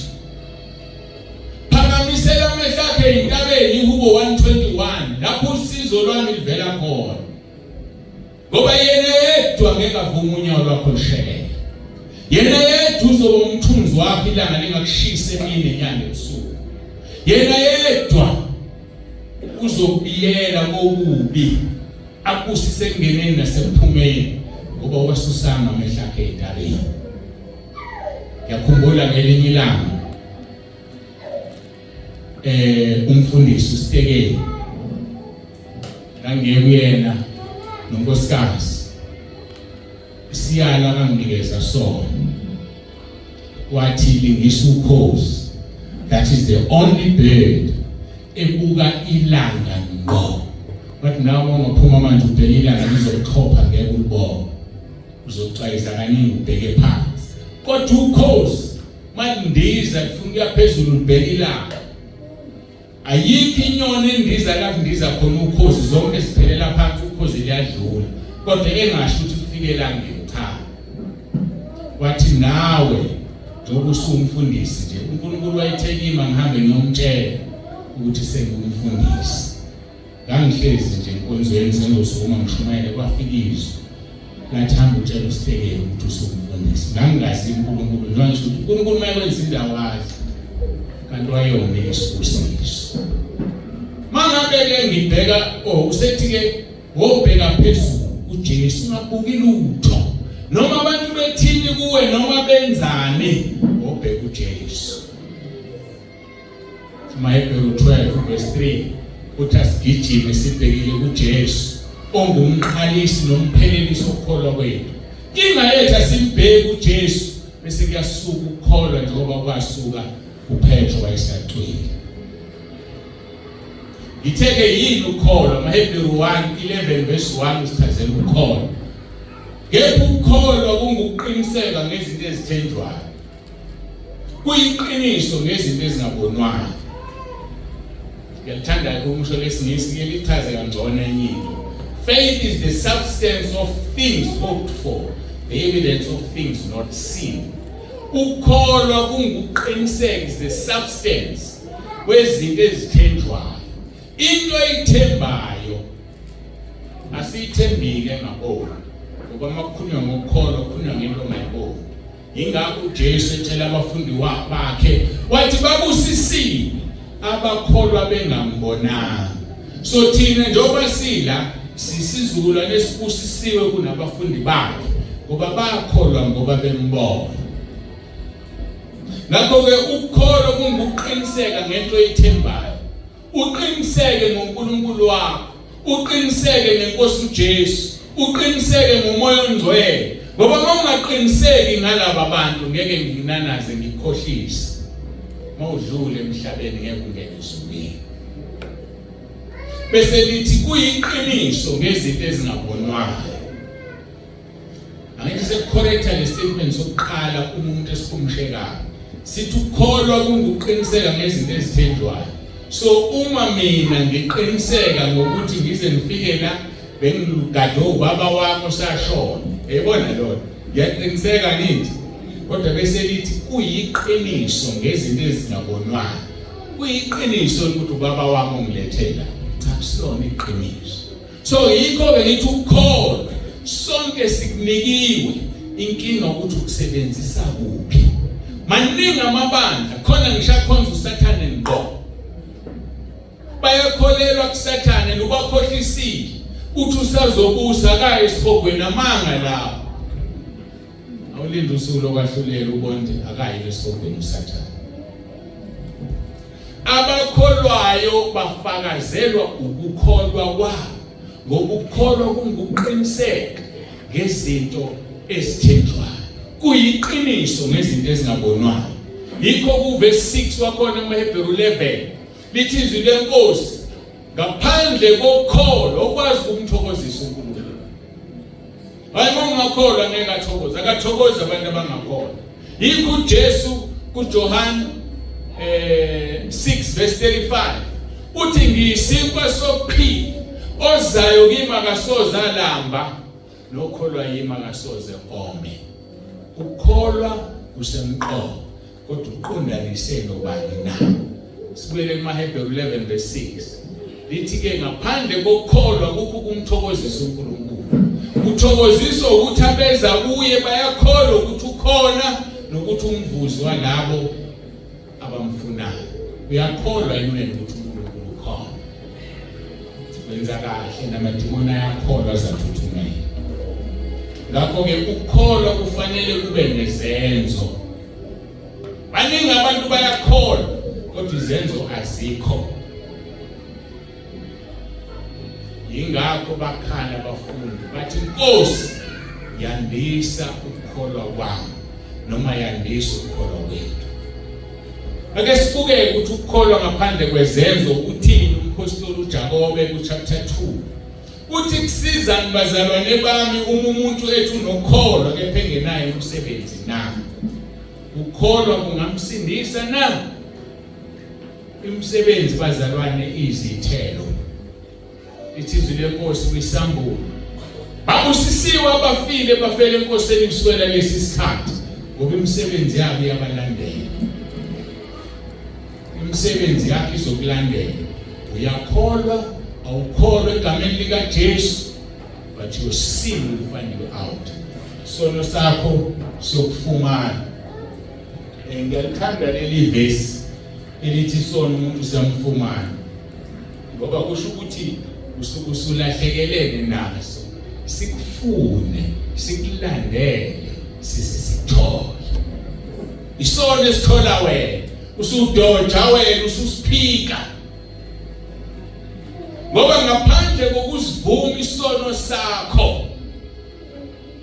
Phakamisela amehlo akhe entabeni iHubo 121 lapho usizo lwami livela khona. Ngoba yena yedwa ngeke avume unyawo lwakho lushelele. Yena yedwa uzoba umthunzi wakho ilanga lingakushisa emini nenyanga ebusuku. Yena yedwa uzokubiyela kokubi akusise ekungeneni nasekuphumeni ngoba wasusanga amehlo akhe entabeni. Ngiyakhumbula ngelinye ilanga umfundisi uSitekeni ngangiye kuyena nonkosikazi isiyalo akanginikeza sona wathi lingisa ukhozi that is the only bird ebuka ilanga ngqo wathi nawe ungaphuma manje ubheke ilanga lizokuxhopha ngeke ulibone uzoxwayisa kaningi ubheke phansi kodwa ukhozi Mandiza lifuna ukuya phezulu libheka ilanga. Ayikho inyoni endiza la kundiza khona ukhozi zonke ziphelela phansi ukhozi liyadlula. Kodwa engasho ukuthi kufike elangeni cha. Wathi nawe njengoba usumfundisi nje uNkulunkulu wayethe kimi ngihambe ngiyomtshela ukuthi sengumfundisi. Ngangihlezi nje enkonzweni sengizosukuma ngishumayele kwafika izwi lathi hamba utshela usihlekele ukuthi usumfundisi. Ngangingazi uNkulunkulu njengoba ngisho ukuthi uNkulunkulu uma ekwenza indawo azi kanti wayonike isibusiso. Mangabe-ke ngibheka oh usethi-ke wobheka phezulu uJesu ungabuki lutho noma abantu bethini kuwe noma benzani wobheka uJesu. AmaHebheru 12 verse 3 uthi asigijime sibhekile kuJesu ongumqalisi nomphelelisi wokukholwa kwethu. Inkinga yethu asimbheki uJesu bese kuyasuka ukukholwa njengoba kwasuka uPetro wayesacwile. Ngithe-ke yini ukukholwa? AmaHebheru 1 11 verse 1 usichazela ukukholwa. Kepha ukukholwa kungukuqiniseka ngezinto ezithenjwayo. Kuyiqiniso ngezinto ezingabonwayo. Ngiyakuthanda-ke umusho lesiNgisi ke lichaze kangcono enye into. Faith is the substance of things hoped for, the evidence of things not seen. Ukukholwa kungukuqiniseka is the substance kwezinto ezithenjwayo. Into eyithembayo asiyithembike ngaboni ngoba uma kukhulunywa ngokukholwa kukhulunywa ngento ongayiboni. Ingakho uJesu etshela abafundi bakhe wathi babusisiwe abakholwa bengambonanga. So thina njengoba sila sisizukulwane esibusisiwe kunabafundi bakhe ngoba bakholwa ngoba bembona. Ngakho-ke ukholo kungukuqiniseka ngento oyithembayo, uqiniseke ngoNkulunkulu wakho, uqiniseke ngenkosi uJesu, uqiniseke ngoMoya oNgcwele. Ngoba uma ungaqiniseki ngalaba bantu ngeke ngikunanaze ngikukhohlise. Uma udlule emhlabeni ngeke ungene ezulwini. Bese lithi kuyiqiniso ngezinto ezingabonwayo. Angithi sekucorrecta le statement sokuqala umuntu esikhumshekayo. Sithi ukukholwa kungukuqiniseka ngezinto ezithenjwayo. So uma mina ngiqiniseka ngokuthi ngize ngifike la bengigade ubaba wami osashona. Yayibona lona. Ngiyaqiniseka ngithi kodwa bese lithi kuyiqiniso ngezinto ezingabonwayo. Kuyiqiniso ukuthi ubaba wami ongilethela. Cha kusona iqiniso. So yikho ke ngithi ukukholwa sonke sikunikiwe, inkinga ukuthi ukusebenzisa kuphi. Maningi amabandla khona ngisho akhonza uSathane ngqo. Bayakholelwa kuSathane nobakhohlisile. Uthi usazobusa akaye esihogweni amanga lawo. Awulinde usuku lokwahlulela ubonde akayi esihogweni uSathane. Abakholwayo bafakazelwa ukukholwa kwabo, ngoba ukukholwa kungukuqiniseka ngezinto ezithenjwayo, kuyiqiniso ngezinto ezingabonwayo. Yikho kuverse 6 wakhona kumaHebheru 11 lithi izwi lenkosi, ngaphandle kokholo okwazi ukumthokozisa uNkulunkulu. Hayi, uma ungakholwa ngeke athokoze, akathokozi abantu abangakholwa. Yikho uJesu kuJohn 6 verse 35 uthi ngiyisinkwa sokuphila, ozayo kimi akasoze alamba, nokholwa yimi akasoze ome. Ukukholwa kusemqoka, kodwa uqondanise nobani na? Sibuyele kumaHebheru 11 verse 6 lithi ke ngaphandle kokukholwa kukho ukumthokozisa uNkulunkulu. Kuthokoziswa ukuthi abeza kuye bayakholwa ukuthi ukhona nokuthi umvuzo walabo abamfunayo. Uyakholwa yini wena ukuthi uNkulunkulu ukhona? Wenza kahle, namadimoni ayakholwa azathuthumela. Ngakho-ke ukukholwa kufanele kube nezenzo. Baningi abantu bayakholwa kodwa izenzo azikho. Yingakho bakhala abafundi bathi Nkosi yandisa ukukholwa kwami noma yandisa ukukholwa kwethu. Ake sibuke ukuthi ukukholwa ngaphandle kwezenzo uthini umphostoli uJakobe ku-chapter 2. Uthi kusizani bazalwane bami uma umuntu ethi unokukholwa kepha engenayo umsebenzi na? Ukukholwa kungamsindisa na? Imisebenzi bazalwane izithelo. Ithi izwi lenkosi kwisambulo. Babusisiwe abafile bafele enkosini kusukela lesi sikhathi ngoba imisebenzi yabo iyabalandela. Imisebenzi yakho izokulandela. Uyakholwa awukholwa egameni likaJesu, but your sin will find you out. Sono sakho sokufumana. Ngiyalithanda leli vesi elithi sona umuntu siyamfumana, ngoba kusho ukuthi usuke usulahlekelene naso, sikufune sikulandele size sikuthole. Isona esithola wena usudoja wena ususiphika, ngoba ngaphandle kokuzivuma isono sakho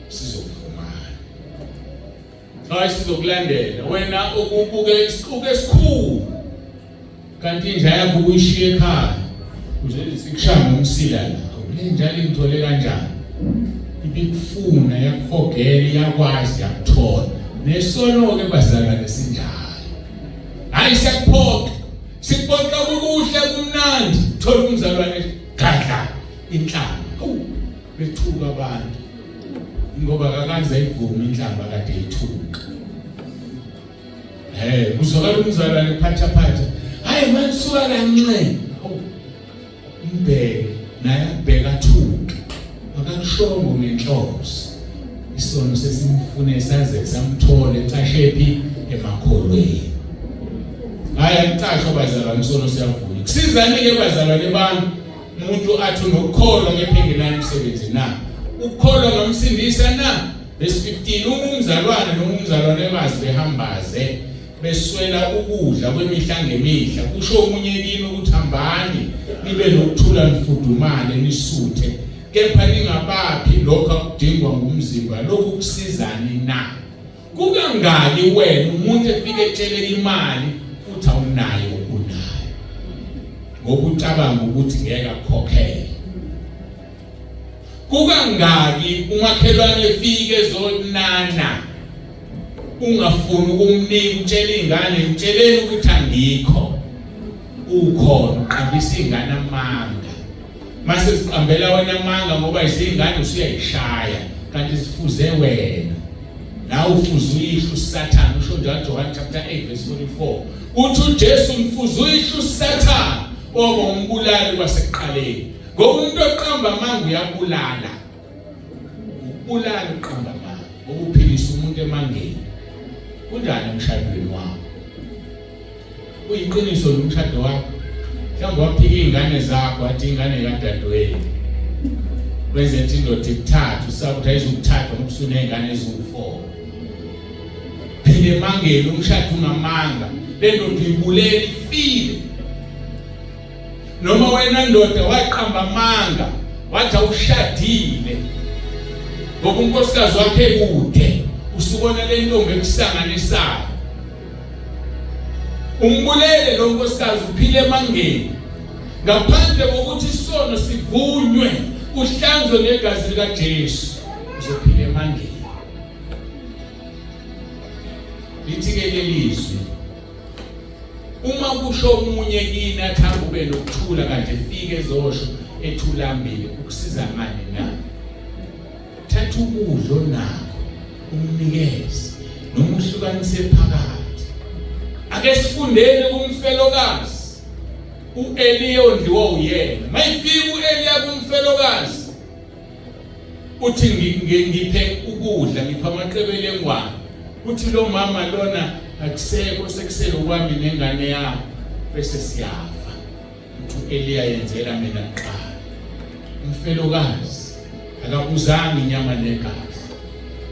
sizokuvumana. Hayi, sizokulandela wena ukubuke isiquku esikhulu kanti inja yakho ukuyishiya ekhaya uze sikushaya ngomsila la. Le nja lingithole kanjani? Ibikufuna, yakuhogela, iyakwazi, yakuthola. Nesono-ke bazalwane sinjalo. Hayi, siyakuphoqa, sikuphoqa kukuhle kumnandi, thola umzalwane gadla inhlamba, bethuka abantu ngoba akakaze ayivume inhlamba kade ithuka. Hey, kuzwakala umzalwane phatha phatha, hayi man, suka la nxe. Umbheke naye akubheka athuke, akakushongo ngenhloso. Isono sesimfune saze samthola ecashephi emakholweni. Hayi, akucashwa bazalwane, isono siyavunya. Kusizani-ke bazalwane bami umuntu athi unokukholwa kepha engenayo umsebenzi na? Ukukholwa ngamsindisa na? Verse 15, uma umzalwane noma umzalwanekazi behambaze Beswela ukudla kwemihla ngemihla, kusho omunye kini ukuthi hambani nibe nokuthula nifudumale nisuthe, kepha ningabaphi lokho akudingwa ngumzimba, lokhu kusizani na? Kukangaki wena umuntu efike etshele imali uthi awunayo unayo, ngoba ucabanga ukuthi ngeke akukhokhele. Kukangaki umakhelwane efike ezonana ungafuni ukumnika, utshela ingane ngitsheleni ukuthi angikho, ukhona uqambisa ingane amanga, mase ziqambela wena amanga ngoba izingane usuyayishaya kanti zifuze wena, nawe ufuze uyihlo uSathane. Usho njalo John chapter 8 verse 44, uthi uJesu mfuze uyihlo uSathane oba umbulali kwasekuqaleni, ngoba umuntu oqamba amanga uyabulala, ukubulala uqamba amanga ngoba uphilisa umuntu emangeni. Kunjani emshadweni wakho? Kuyiqiniso lo mshado wakho? Mhlawumbe waphika iy'ngane zakho wathi ingane kadadewenu, wenze ukuthi indoda ikuthathe, usaba ukuthi ayizukuthathwa ngoba usuney'ngane eziwu-4. Phila emangeni, umshado ungamanga, le ndoda uyibulele ifile. Noma wena ndoda waqamba amanga wathi awushadile ngoba unkosikazi wakhe kude, usubona le ntombi ekusanganisayo, umbulele lo nkosikazi, uphile emangeni ngaphandle kokuthi isono sivunywe uhlanzwe ngegazi likaJesu, uzophila emangeni. Lithi-ke lelizwi, uma kusho omunye kini athi hamba ube nokuthula, kanti efike ezosho ethulambile, ukusiza ngani na? Thatha ukudla onakho umnikeze, noma uhlukanise phakathi. Ake sifundeni kumfelokazi uEliya ondliwa uyena. Mayifika uEliya kumfelokazi uthi ngiphe ukudla, ngipha amaqebele engwane. Uthi lo mama lona akusekho, sekusele kwami nengane yami bese siyafa. Uthi uEliya yenzela mina kuqala. Umfelokazi akabuzanga inyama negazi,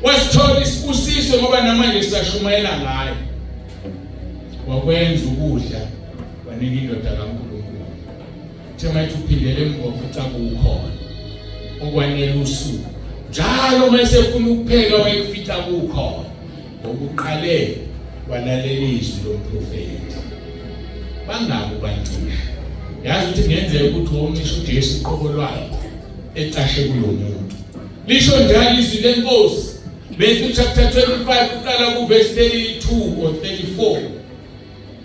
wasithola isibusiso ngoba namanje sisashumayela ngayo. Wakwenza ukudla wanika indoda kaNkulunkulu. Uthe mayithi uphindele emuva ufica kukhona okwanele usuku. Njalo uma esefuna ukupheka wayekufica kukhona. Ngokuqale walalela izwi lomprofethi. Bangaki ubancisha? Yazi ukuthi kungenzeka ukuthi woncisha uJesu uqobo lwakhe ecashe kulo muntu. Lisho njalo izwi lenkosi. Matthew chapter 25 uqala kuverse 32 or 34.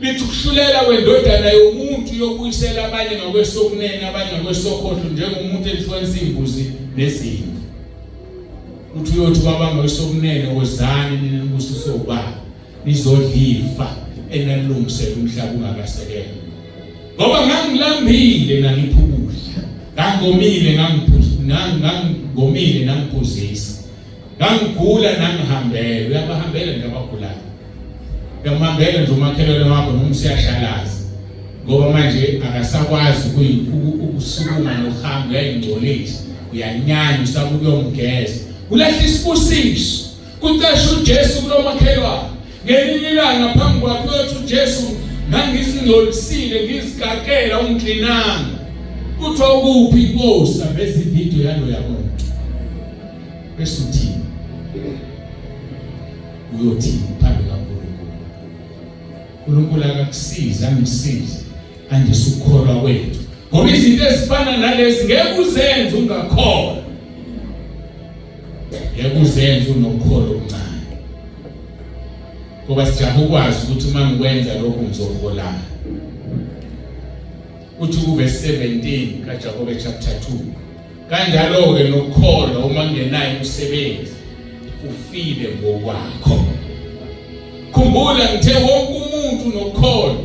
Lithi ukuhlulela kwendodana yomuntu yokuyisela abanye ngakwesokunene abanye ngakwesokhohlo njengomuntu ehlukanisa imbuzi nezimvu. Uthi uyothi kwabangakwesokunene, wozani nina nibusiso ubaba, nizodla ifa enalilungisela umhlaba ungakasekelwa. Ngoba ngangilambile nangipha ukudla, ngangomile ngangomile nangiphuzisa, ngangigula nangihambela. Uyabahambela nje abagulayo, uyamhambela nje umakhelwane wakho noma usuyashalaza, ngoba manje akasakwazi ukusukuma nokuhamba, uyayingcolisa, uyanyanya, usaba ukuyomgeza, ulahla isibusiso. Kucasha uJesu kulomakhelwane ngelinye ilanga phambi kwakhe, uyothi uJesu ngangizingcolisile ngizikakela, ungiklinanga. Kuthiwa ukuphi inkosi? Aveza ividiyo yaloya muntu, bese uthini? Uyothini phambi kaNkulunkulu? uNkulunkulu akakusize, angisize, andise ukukholwa kwethu, ngoba izinto ezifana nalezi ngeke uzenze ungakholwa, ngeke uzenze unokholo okuncane, ngoba sijaha ukwazi ukuthi uma ngikwenza lokhu ngizoholana. Uthi kuverse 17 kaJakobe chapter 2, kanjalo-ke nokukholwa uma kungenayo imisebenzi kufile ngokwakho. Khumbula ngithe wonke umuntu unokukholwa,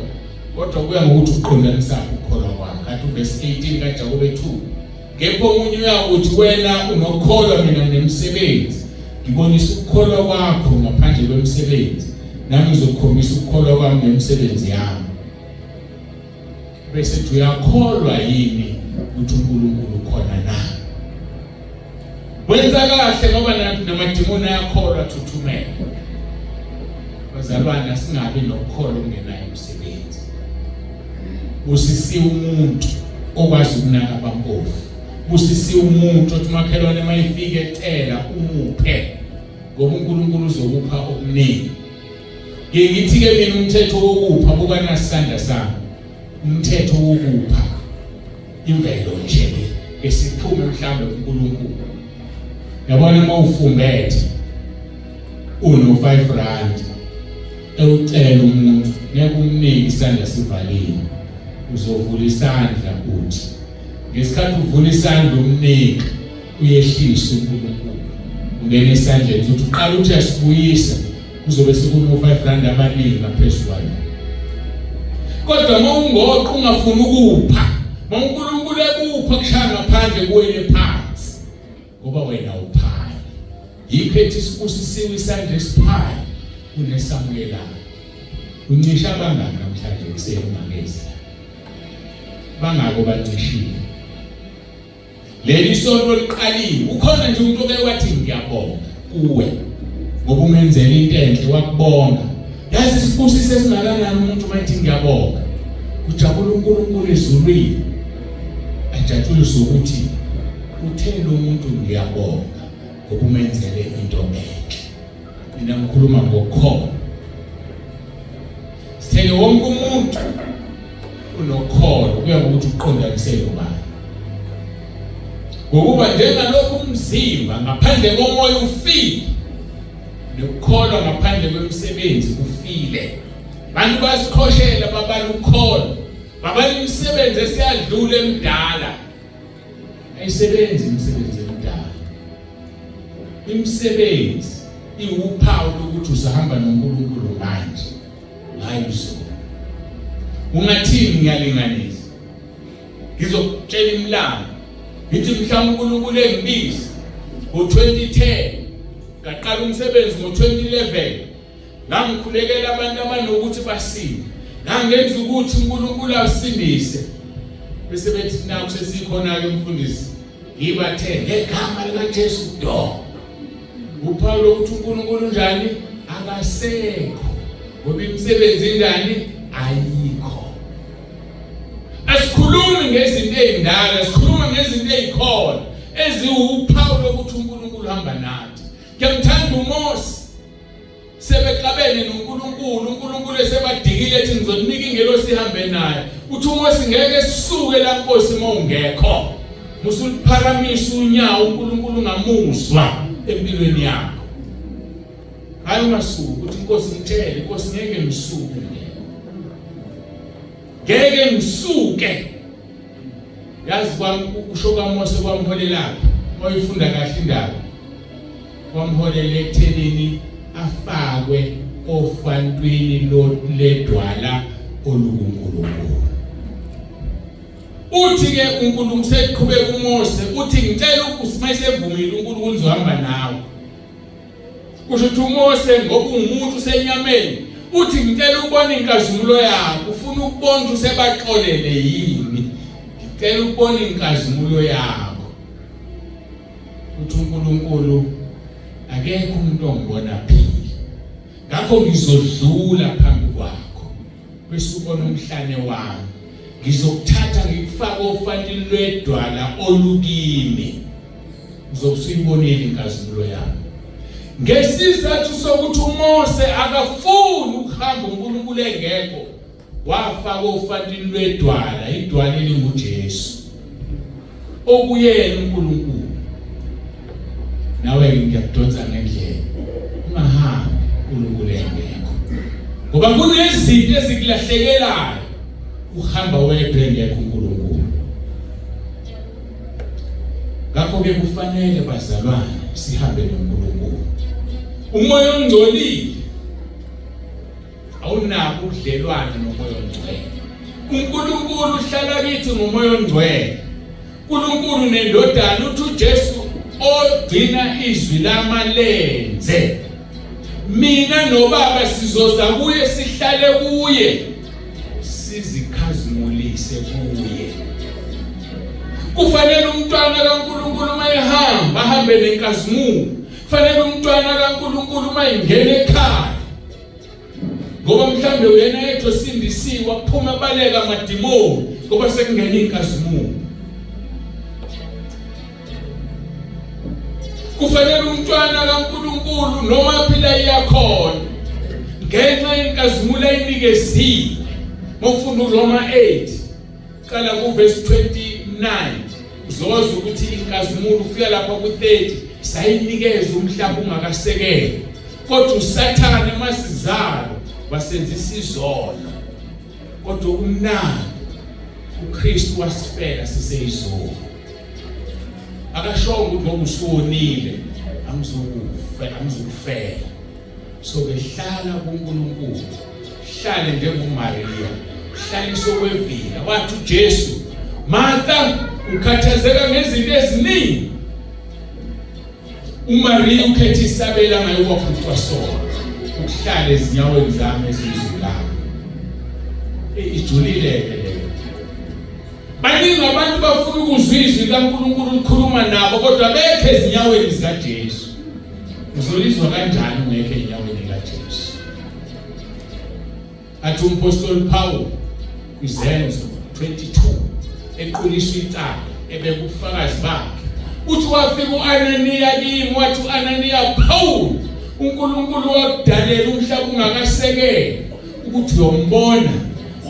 kodwa kuya ngokuthi uqondanisa ukukholwa kwakho. Kanti uverse 18 kaJakobe 2, kepha omunye uyakuthi wena unokukholwa, mina nginemisebenzi. Ngibonisa ukukholwa kwakho ngaphandle kwemisebenzi, nami ngizokukhombisa ukukholwa kwami ngemisebenzi yami. Bese uthi uyakholwa yini ukuthi uNkulunkulu ukhona na? Wenza kahle ngoba namadimoni ayakholwa, thuthumela. Bazalwane, singabi nokholo ongenayo umsebenzi. Busisiwe umuntu okwazi ukunaka abampofu. Busisiwe umuntu othi umakhelwane mayifike ecela umuphe, ngoba uNkulunkulu uzokupha okuningi. Ngithi ke mina umthetho wokupha, buka nasandla sami, umthetho wokupha imvelo nje esiphume mhlambe kuNkulunkulu. Yabona uma ufumbethe uno 5 rand ewucela umuntu, ngeke umnike isandla sivaliwe, uzovula isandla. Uthi ngesikhathi uvula isandla umnika, uyehlisa uNkulunkulu, ungena esandleni futhi uqala uthi uyasibuyisa, kuzobe sekuno 5 rand abaningi ngaphezulu kwayo. Kodwa uma ungoqa ungafuni ukupha, uma uNkulunkulu ekupha kushaya ngaphandle kuwele phansi, ngoba wena uphayo. Yikho ethi sibusisiwe isandla esiphayo kunesamukelayo. Uncisha abangaki namhlanje ekuseni ungakezi? Bangako bancishile. Leli sonto liqaliwe, ukhona nje umuntu oke wathi ngiyabonga kuwe ngoba umenzela into enhle wakubonga. Yazi isibusiso esingakanani umuntu uma ethi ngiyabonga. Kujabula uNkulunkulu ezulwini, ajatshuliswe ukuthi uthe lo muntu ngiyabonga ngoba umenzele into enhle. Mina ngikhuluma ngokholo. Sithele wonke umuntu unokholo, kuya ngokuthi uqondanise nobani. Ngokuba njengalokhu umzimba ngaphandle komoya ufile, nokukholwa ngaphandle kwemisebenzi kufile. Abantu baziqhoshela babala ukholo, babala imisebenzi esiyadlula emdala. Ayisebenzi imisebenzi emdala. Imisebenzi iwuphawu lokuthi usahamba noNkulunkulu manje, hayi izolo. Ungathini? Ngiyalinganisa, ngizokutshela imilando. Ngithi mhlawumbe uNkulunkulu engibiza ngo-2010, ngaqala umsebenzi ngo-2011, ngangikhulekela abantu abanokuthi basinde, ngangenza ukuthi uNkulunkulu asindise, bese bethi naku sesikhona-ke mfundisi, ngibathe ngegama likaJesu do. Uphawu lokuthi uNkulunkulu unjani akasekho, ngoba imisebenzi injani ayikho. Asikhulumi ngezinto ezindala, sikhuluma ngezinto ezikhona eziwuphawu lokuthi uNkulunkulu uhamba nathi. Ngiyamthanda uMose, sebexabene noNkulunkulu, uNkulunkulu esebadikile ethi ngizonika ingelosi ihambe naye. Uthi uMose ngeke sisuke la Nkosi uma ungekho. Musuliphakamisa unyawo uNkulunkulu ungamuzwa empilweni yakho. Hayi ungasuki uthi Nkosi ngitshele, Nkosi ngeke ngisuke ngekho. Ngeke ngisuke. Yazi kwami usho kaMose kwamholelaphi? Oyifunda kahle indaba. Kwamholela ekuthenini afakwe ofantwini ledwala olukuNkulunkulu. Uthi ke uNkulunkulu seqhubeka uMose uthi ngicela ukuthi mayisevumile uNkulunkulu uzohamba nawe. Kusho ukuthi uMose ngoba ungumuntu usenyameni uthi ngicela ukubona inkazimulo yakho, ufuna ukubona ukuthi usebaxolele yini. Ngicela ukubona inkazimulo yakho. Uthi uNkulunkulu akekho umuntu ongibona phila, ngakho ngizodlula phambi kwakho bese ubona umhlane wami, ngizokuthatha ngikufake ofantini lwedwala olukimi, uzobe usuyibonile inkazimulo yami. Ngesizathu sokuthi uMose akafuni ukuhamba uNkulunkulu engekho, wafaka ofantini lwedwala, idwala elinguJesu okuyena uNkulunkulu. Nawe ngiyakudonsa ngendlela, ungahambi uNkulunkulu engekho, ngoba kunezinto ezikulahlekelayo uhamba wedwa engekho uNkulunkulu. Ngakho-ke kufanele bazalwane sihambe noNkulunkulu. Umoya ongcolile awunabo ubudlelwane nomoya ongcwele. uNkulunkulu uhlala kithi ngomoya ongcwele. uNkulunkulu nendodana, uthi uJesu ogcina izwi lamalenze, mina noBaba sizoza kuye sihlale kuye sizikhazimulise kuye. Kufanele umntwana kaNkulunkulu uma ehamba ahambe nenkazimulo. Kufanele umntwana kaNkulunkulu uma ingena ekhaya. Ngoba mhlambe uyena yedwa osindisiwe, aphuma abaleka amadimoni ngoba sekungena inkazimulo. Kufanele umntwana kaNkuluNkulu noma aphila iyakhona ngenxa yenkazimulo ayinikeziwe. Mawufunda uRoma 8 qala kuverse 29 uzozwa ukuthi inkazimulo ufika lapha ku-30 sayinikeza umhlaba ungakasekelwa, kodwa uSathane masizalo wasenzisa izono, kodwa okumnandi uKristu wasifela siseyizoni. Akashongo ukuthi ngoba usuwonile angizukufa, angizukufela. So ke hlala kuNkulunkulu, hlale njengoMaria, hlaliswe kwevila. Wathi uJesu, Martha, ukhathazeka ngezinto eziningi. uMaria ukhetha isabela angayokwaphutshwa sona, ukuhlala ezinyaweni zami ezizulayo. Ijulile ke leyo. Baningi abantu bafuna ukuzwa izwi likaNkulunkulu likhuluma nabo kodwa bekhe ezinyaweni zikaJesu. Uzolizwa kanjani ungekho enyaweni kaJesu? Athi umpostoli Paul kwiZenzo 22 equliswa icala ebeka ubufakazi bakhe, uthi wafika u-Ananiya kimi, wathi u-Ananiya, Paul, uNkulunkulu wakudalela umhlaba ungakasekeli ukuthi uyombona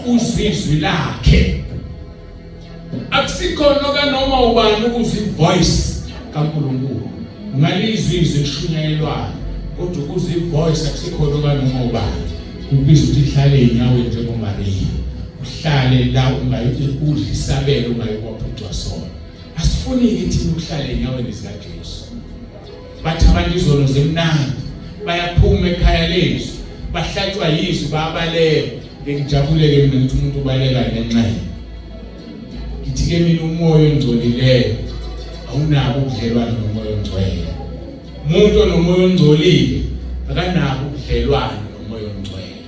uzwe izwi lakhe. Akusikhona kanoma ubani ukuzwa ivoice kaNkulunkulu. Ungalizwa izwi elishunyayelwayo, kodwa ukuzwa ivoice akusikhona kanoma ubani. Kubiza ukuthi uhlale enyaweni njengoMariya, uhlale la ungayikudla isabelo ungayikwaphucwa sona. Asifuni-ke thina ukuhlala enyaweni zikaJesu. Bathi abantu izono zimnandi, bayaphuma ekhaya lezwi, bahlatshwa yizwi, bayabaleka. Ngijabule-ke mina ukuthi umuntu ubaleka ngenxele. Ngithi-ke mina umoya ongcolileyo awunabo ubudlelwane nomoya ongcwele. Umuntu onomoya ongcolile akanabo ubudlelwane nomoya ongcwele.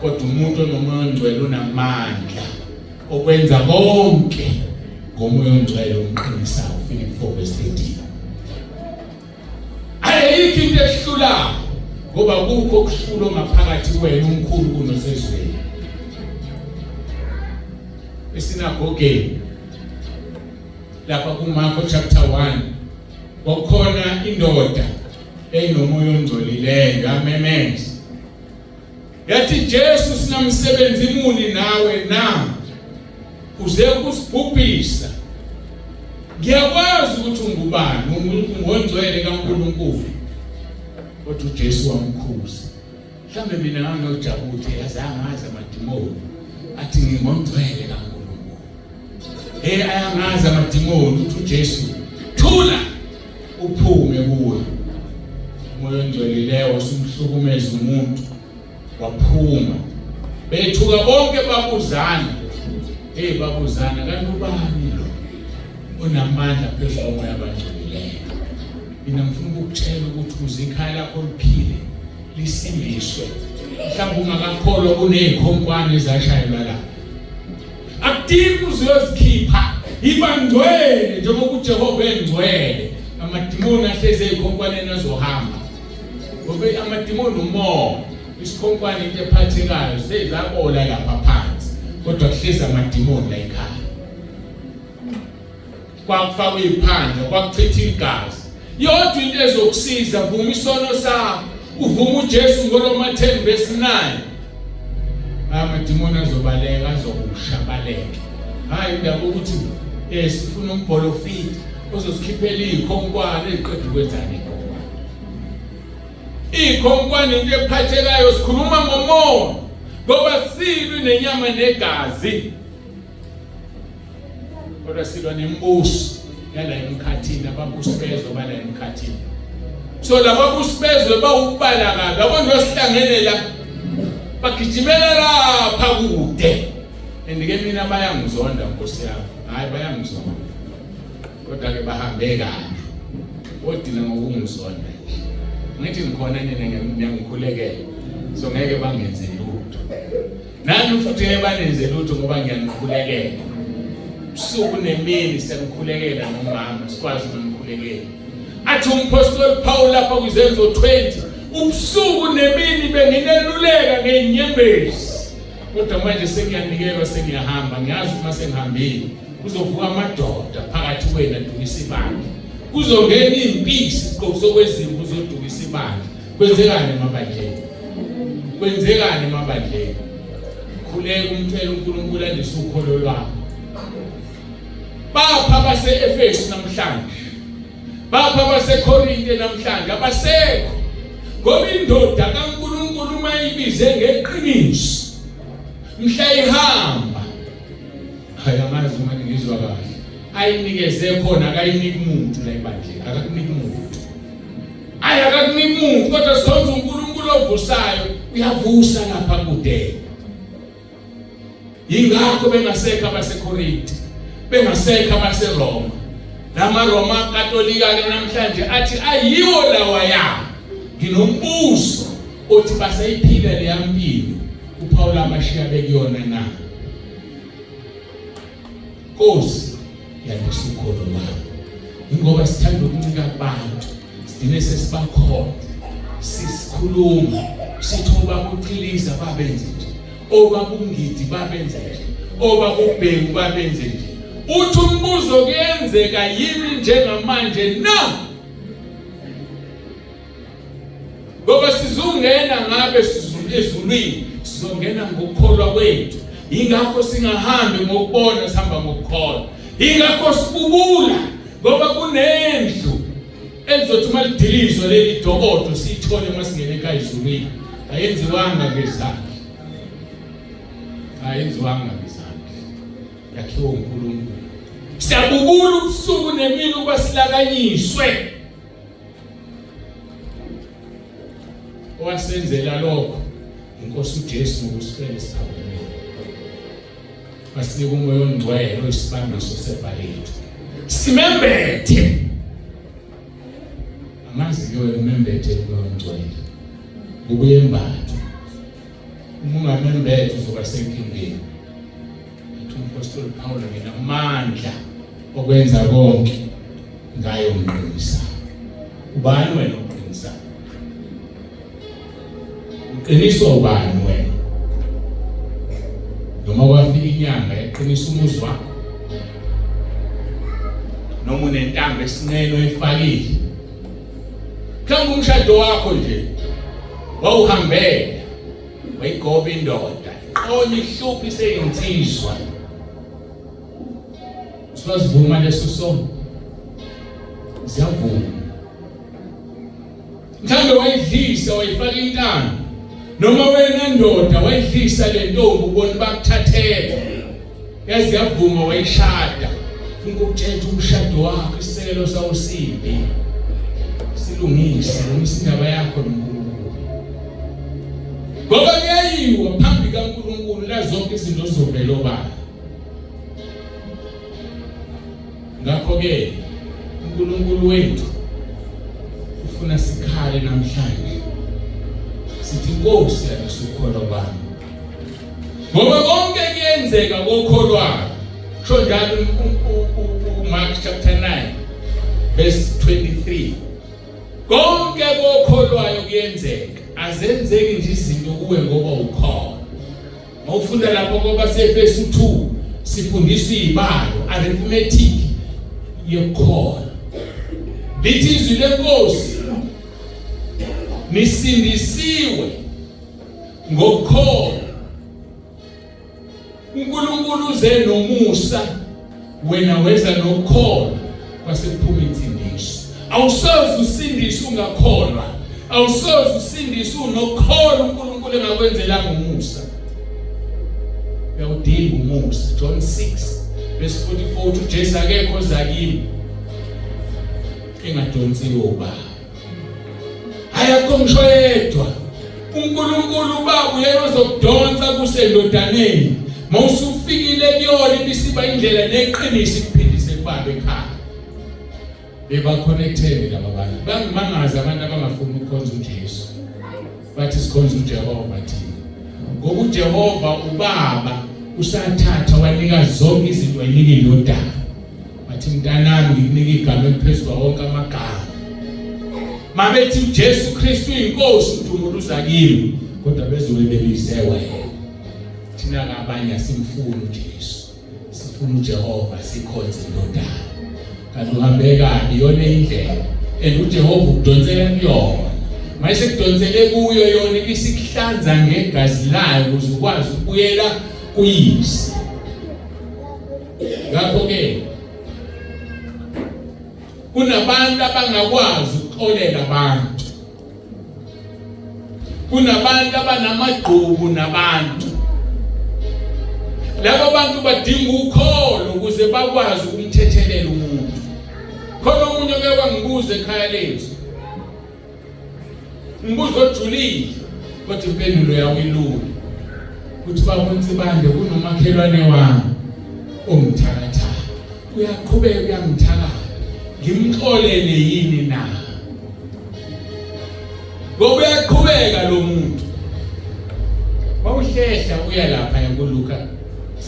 Kodwa umuntu onomoya ongcwele unamandla okwenza konke ngomoya ongcwele omqinisayo. Philip 4 verse 13. Ayikho into ehlulayo ngoba kukho okuhlula ngaphakathi kwena omkhulu kunosezweni. Esinagogeni lapha kuMarko chapter 1 kwakukhona indoda eyinomoya ongcolileyo yamemeza yathi, Jesu, sinamsebenzi muni nawe na? Uze ukusibhubhisa. Ngiyakwazi ukuthi ungubani, ungongcwele kaNkulunkulu. Kodwa uJesu wamkhuza. Mhlawumbe mina ngangiyojabula ukuthi yazi angazi amadimoni athi ngingongcwele kaNkulunkulu. Hey, ayangazi amadimoni uthi uJesu thula uphume kuwe. Umoya ongcwelileyo usumhlukumeza umuntu waphuma. Bethuka bonke babuzana. Hey, babuzana kanti ubani lo onamandla phezu komoya abangcolileyo? Mina ngifuna ukukutshela ukuthi ukuze ikhaya lakho liphile lisindiswe, mhlawumbe ungakakholwa kuney'khonkwane ezashayelwa la, akudingi uze uyozikhipha. Iba ngcwele njengoba uJehova engcwele. Amadimoni ahlezi ey'khonkwaneni azohamba, ngoba amadimoni umoya. Isikhonkwane into ephathekayo, sezabola lapha phansi, kodwa kuhlezi amadimoni la ekhaya. Kwakufakwa iphandle, kwakuchitha igazi. Yodwa into ezokusiza, vuma isono sakho, uvuma uJesu ngoRoma 10 verse 9. Amadimoni azobaleka, azokusha baleke. Hayi indaba ukuthi sifuna umbholofiti ozosikhiphela izikhonkwane eziqeda ukwenzani ikhonkwane. Ikhonkwane into ephathekayo, sikhuluma ngomoya ngoba silwi nenyama negazi, kodwa silwa nembuso yala emkhathini, ababusi bezwe bala emkhathini. So lababusi bezwe bawukubala kabi, yabo nje sihlangene la bagijimela lapha kude. And ke mina bayangizonda Nkosi yami, hayi bayangizonda, kodwa ke bahambe kabi odina ngokungizonda nje. Ngithi ngikhona nina niyangikhulekela, so ngeke bangenze lutho. Nani futhi ngeke banenze lutho ngoba ngiyanikhulekela ubusuku nemini, siyanikhulekela nomama, sikwazi ukunikhulekela. Athi umphostoli Paul lapha kwiZenzo 20, Ubusuku nemini bengineluleka ngenyembezi. Kodwa manje sengiyanikelwa sengiyahamba, ngiyazi uma sengihambile kuzovuka amadoda phakathi kwenu adukisa ibandla. Kuzongena impisi isiqobo sokwezimvu uzodukisa ibandla. Kwenzekani emabandleni? Kwenzekani emabandleni? Khuleka umcela uNkulunkulu andise ukholo lwakho. Bapha abase-Efesu namhlanje, bapha abaseKorinte namhlanje, abasekho. Ngoba indoda kaNkulunkulu uma ibize ngeqiniso mhla ihamba, hayi angazi uma ngizwa kahle, ayinikeze khona, akayiniki muntu la ebandleni, akakuniki muntu. Ayi akakuniki muntu, kodwa sikhonza uNkulunkulu ovusayo, uyavusa lapha kude. Yingakho bengasekho abaseKorinte, bengasekho abaseRoma. LamaRoma Katolika ke namhlanje athi ayiwo lawa ya. Nginombuzo othi basayiphila leya mpilo uPaul abashiya bekuyona na? Nkosi yandisa ukholo lwami. Ingoba sithanda ukuncika kubantu, sigcine sesibakhona. Sisikhuluma sithi obakuchiliza babenze nje, obakungidi babenze nje, obakubhengu babenze nje. Uthi umbuzo kuyenzeka yini njengamanje na? Ngoba sizongena ngabe ezulwini, sizongena ngokukholwa kwethu. Ingakho singahambi ngokubona, sihamba ngokukholwa. Ingakho sibubula ngoba kunendlu elizothi uma lidilizwe leli dokodo siyithole uma singena ekhaya ezulwini. Ayenziwanga ngezandla, ayenziwanga ngezandla, yakhiwa uNkulunkulu. Siyabubula ubusuku nemini ukuba silakanyiswe. Owasenzela lokho inkosi uJesu ngokusifela esiphambanweni, wasinika uMoya oNgcwele oyisibambiso sefa lethu, simembethe. Angazi-ke wena umembethe uMoya oNgcwele ngokuyembatha. Uma ungamembethe uzoba senkingeni. Athi uMpostoli Paul, nginamandla okwenza konke ngayo ngiqinisa. Ubani wena oqinisa? Uqiniswa ubani wena? Noma kwafika inyanga yaqinisa umuzi wakho, noma unentambo esinqeni oyifakile, mhlawumbe umshado wakho nje wawuhambela, wayigoba indoda iqonya ihluphi seyinsizwa, siyazivuma leso sono, siyavuma. Mhlawumbe wayidlisa wayifaka intando, noma wena ndoda wayidlisa le ntombi ubona bakuthathela, yazi yavuma wayishada. Funa ukutshela umshado wakho isisekelo sawo sibi, silungise, lungisa indaba yakho noNkulunkulu, ngoba kuyayiwa phambi kaNkulunkulu la zonke izinto zizovela obala. Ngakho-ke uNkulunkulu wethu ufuna sikhale namhlanje, sithi Nkosi yandisa ukholo kwami, ngoba konke kuyenzeka kokholwayo. Kusho njalo uMark chapter 9 verse 23, konke kokholwayo kuyenzeka, azenzeki nje izinto kuwe ngoba ukholwa. Mawufunda lapho kwabaseEfesu 2 sifundiswa izibalo, arithmetic yokukholwa. Lithi izwi lenkosi, nisindisiwe ngokukholwa. uNkulunkulu uze nomusa, wena weza nokukholwa, kwase kuphuma insindiso. Awusoze usindiswe ungakholwa, awusoze usindiswe unokukholwa uNkulunkulu engakwenzelanga umusa. Uyawudinga umusa. John 6 verse 44, uthi uJesu akekho oza kimi engadonsiwe ubaba. Hayi akho ngisho yedwa. uNkulunkulu ubaba uyena ozokudonsa kusendodaneni. Mawusufikile kuyona ibisiba indlela neqiniso ikuphindise kubaba ekhaya. Bebaconnected laba bantu. Bangimangaza abantu abangafuni ukukhonza uJesu. Bathi sikhonza uJehova thina. Ngoba uJehova ubaba usathatha wanika zonke izinto wayinika indodana. Wathi mntanami ngikunika igama eliphezulu kwawo wonke amagama. Mabethi uJesu Kristu inkosi udumo luza kimi, kodwa bezobe bebize wena. Thina kabanye asimfuni uJesu, sifuna uJehova sikhonze indodana. Kanti uhambe kabi iyona indlela and uJehova ukudonsela kuyona. Mayise kudonsele kuyo yona ibisikuhlanza ngegazi layo ukuze ukwazi ukubuyela kuyise. Ngakho ke kunabantu abangakwazi ukuxolela abantu. Kunabantu abanamagqubu nabantu. Labo bantu badinga ukholo ukuze bakwazi ukumthethelela umuntu. Khona omunye oke wangibuza ekhaya lethu. Umbuzo ojulile kodwa impendulo yawo ilula. Uthi baba uNsibande kunomakhelwane wami ongithakathayo. Uyaqhubeka uyangithakatha. Ngimxolele yini na? Ngoba uyaqhubeka lo muntu. Wawuhlehla uya lapha kuLuka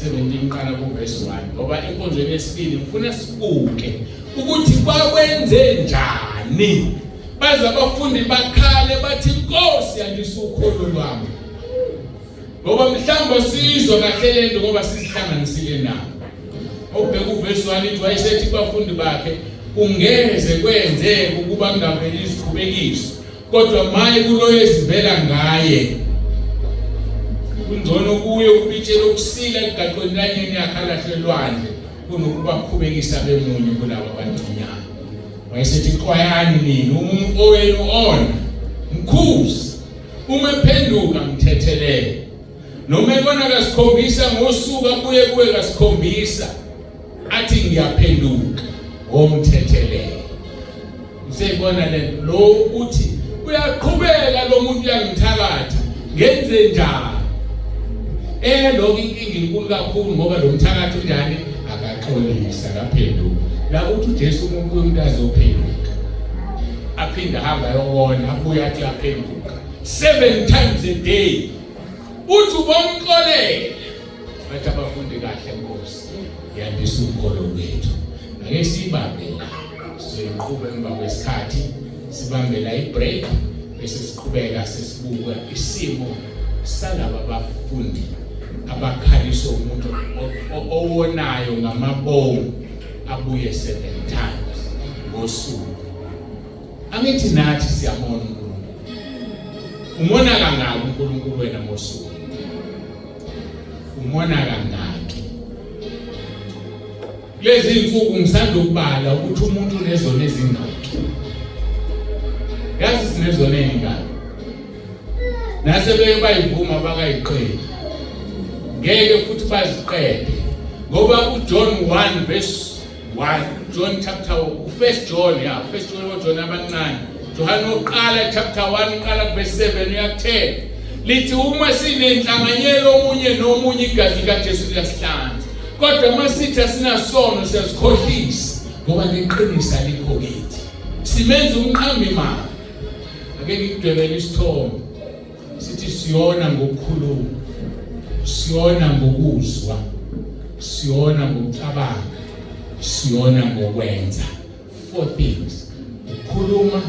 17 qala kuverse 1 ngoba enkonzweni yesibili ngifuna sibuke ukuthi kwakwenze njani baze abafundi bakhale bathi inkosi yandisa ukholo lwami ngoba mhlawumbe sizwa kahle lento ngoba sizihlanganisile nabo obheka uvesi 1 ithi wayesethi kubafundi bakhe kungeze kwenzeke ukuba kungaveli izikhubekiso kodwa maye kuloyo ezivela ngaye kungcono kuye ukuba itshela okusila emgaqweni lanyeni yakhe alahlwe elwandle kunokuba khubekisa bemunye kulabo abancinyane wayesethi xwayani nini uma umfowenu ona mkhuzi uma ephenduka mthethelele noma ebona kasikhombisa ngosuku abuye kuwe kasikhombisa athi ngiyaphenduka womthethelele useyibona le lo uthi uyaqhubeka lo muntu uyangithakatha ngenze njani eh lokho inkinga inkulu kakhulu ngoba lo mthakathi unjani akaxolisa akaphenduka la uthi uJesu umuntu umuntu azophenduka aphinde ahamba ayowona abuye athi aphenduka 7 times a day uthi ubomxolele bathi abafundi kahle nkosi yandisa ukholo lwethu ake sibambe la sizoyiqhuba emva kwesikhathi sibambela ibreak bese siqhubeka sesibuka isimo salaba bafundi abakhaliswa umuntu owonayo ngamabomu abuye 7 times ngosuku. Angithi nathi siyamona uNkulunkulu. Umona kangaki uNkulunkulu wena ngosuku? Umona kangaki? Kulezi insuku ngisanda ukubala ukuthi umuntu unezono ezingaki. Yazi sinezono ezingaki. Nase beke bayivuma bakayiqedi. Ngeke futhi baziqede. Ngoba uJohn 1 verse 1 John chapter first John ya first John oJohn abancane John oqala chapter 1 qala verse 7 uyakuthela lithi uma sinenhlanganyelo omunye nomunye igazi likaJesu liyasihlanza kodwa uma sithi asinasono siyazikhohlisa ngoba neqiniso alikho kithi simenza umqambi manga ake ngikudwebele isithombe sithi siyona ngokukhuluma siyona ngokuzwa siyona ngokucabanga siyona ngokwenza four things ukukhuluma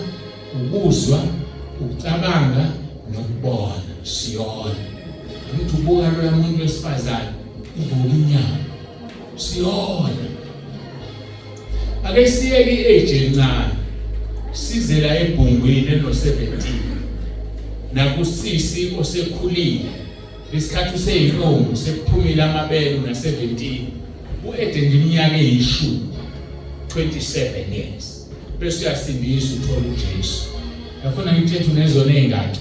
ukuzwa ukucabanga nokubona siyona ukuthi ubuka loya muntu wesifazane uvuka inyama siyona Ake siyeke i-age encane size la ebhungwini eno-17 nakusisi osekhulile lesikhathi useyintombi sekuphumile amabele una-17 u-ede nje iminyaka eyishumi 27 years bese uyasindiswa uthola uJesu yafuna ngithethe unezona ezingaki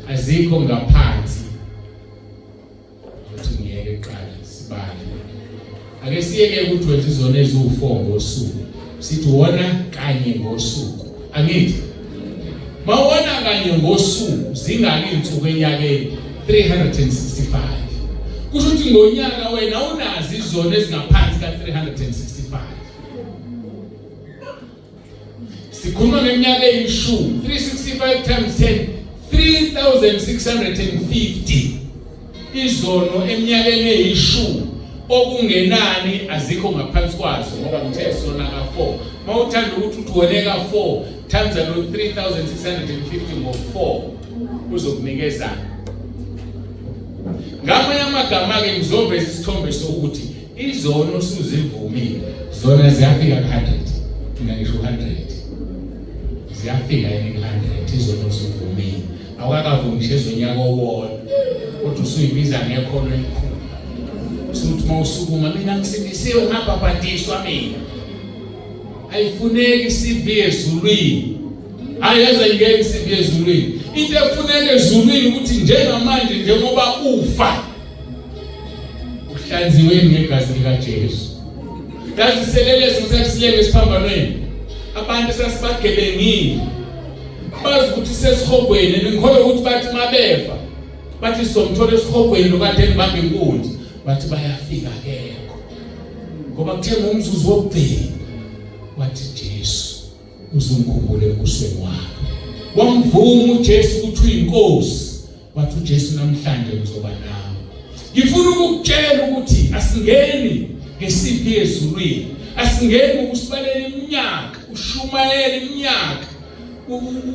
azikho ngaphansi Uthi ngiyeke kuqala sibale. Ake siyeke ukuthi wenza izono eziwu-4 ngosuku. Sithi wona kanye ngosuku. Angithi mawona kanye ngosuku zingaki insuku enyakeni 365. Kusho ukuthi ngonyaka wena unazo izono ezingaphansi ka-365. Sikhuluma ngeminyaka eyishumi 365 times 10 3650 izono eminyakeni eyishumi okungenani azikho ngaphansi kwazo ngoba ngithe sona ka-4 Mawuthanda ukuthi uthi woneka 4 times lo 3650 ngo 4 uzokunikeza. Ngamanye amagama ke ngizoveza isithombe sokuthi izono usuzivumile zona ziyafika ku-100 mina ngisho 100 ziyafika yini ku-100 izono usuvumile awukakavumi ngisho ezonyaka owodwa kodwa usuyibiza ngekhono elikhulu usuthi uma usukuma mina ngisindisiwe ngabhabhadiswa mina ayifuneki i-CV ezulwini ayeza ingeke i-CV ezulwini into efuneka ezulwini ukuthi njengamanje njengoba ufa uhlanziwe ngegazi likaJesu yazi selelesi ngisathi silenge esiphambanweni abantu sasibagebengile bazi ukuthi sesihogweni ngikholwa ukuthi bathi mabefa bathi sizomthola esihogweni lokade ngibamba inkunzi bathi bayafika kekho ngoba kuthe ngomzuzu wokugcina wathi Jesu uzungikhumbule embusweni wakho wamvuma uJesu ukuthi uyinkosi wathi uJesu namhlanje ngizoba nawe ngifuna ukukutshela ukuthi asingeni ngesiphi ezulwini asingeni ukusibalela iminyaka ushumayela iminyaka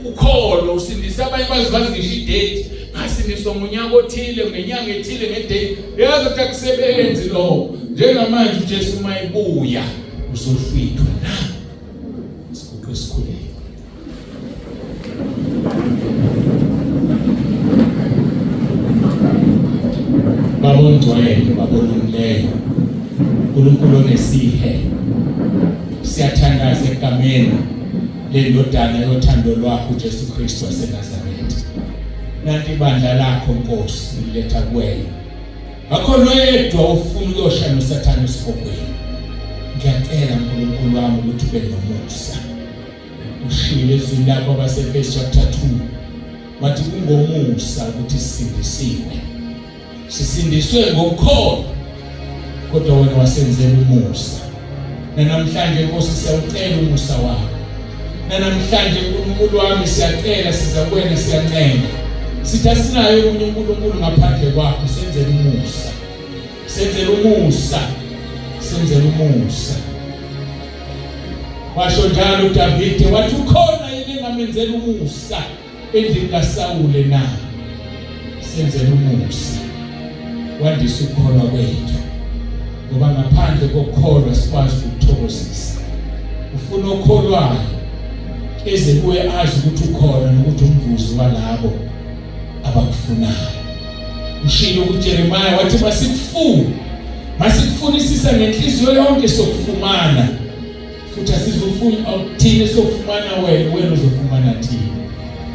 ukholo usindisa abanye bazi bazi ngisho idate ngasindiswa ngonyaka othile ngenyanga ethile ngedate yazi ukuthi akusebenzi lokho njengamanje uJesu uma ebuya uzohlwithwa na siguqe sikhuleke Baba ongcwele, Baba olungileyo, uNkulunkulu onesihe, siyathandaza egameni lendodana yothando lwakho uJesu Kristu waseNazaretha. Nanti ibandla lakho Nkosi, ngiletha kuwena. Akho noyedwa ofuna ukuyosha noSathane esihogweni. Ngiyacela uNkulunkulu wami ukuthi ube nomusa. Ushilo ezwini lakho abaseFesi chapter 2 wathi kungomusa ukuthi sisindisiwe. Sisindiswe ngokukholwa kodwa wena wasenzela umusa. Namhlanje Nkosi siyawucela umusa wakho. Namhlanje uNkulunkulu wami siyacela siza kuwena siyancenga. Sithi asinayo omunye uNkulunkulu ngaphandle kwakho senzele umusa. Senzele umusa. Senzele umusa. Washo njalo uDavide wathi ukhona yini engamenzela umusa endlini kaSawule na? Senzele umusa. Wandisa ukukholwa kwethu. Ngoba ngaphandle kokukholwa sikwazi ukuthokozisa. Ufuna okholwayo eze kuye azi ukuthi ukhona nokuthi umvuzo walabo abakufunayo. Ushilo kuJeremiah wathi masikufune masikufunisisa ngenhliziyo yonke sokufumana futhi asizofuna thina sofumana wena wena uzofumana thina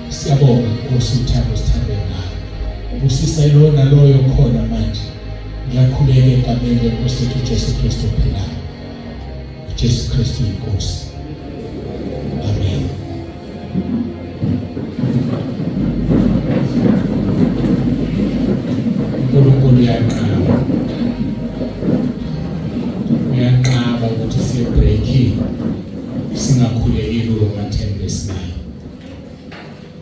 siyabonga Nkosi uthando sithande ngalo busisa ilowo naloyo khona manje ngiyakhuleka egameni lenkosi yethu uJesu Kristu ophilayo uJesu Kristu inkosi amen uNkulunkulu uyanqaba uyanqaba ukuthi siye breaking singakhulekile uRoma 10 verse 9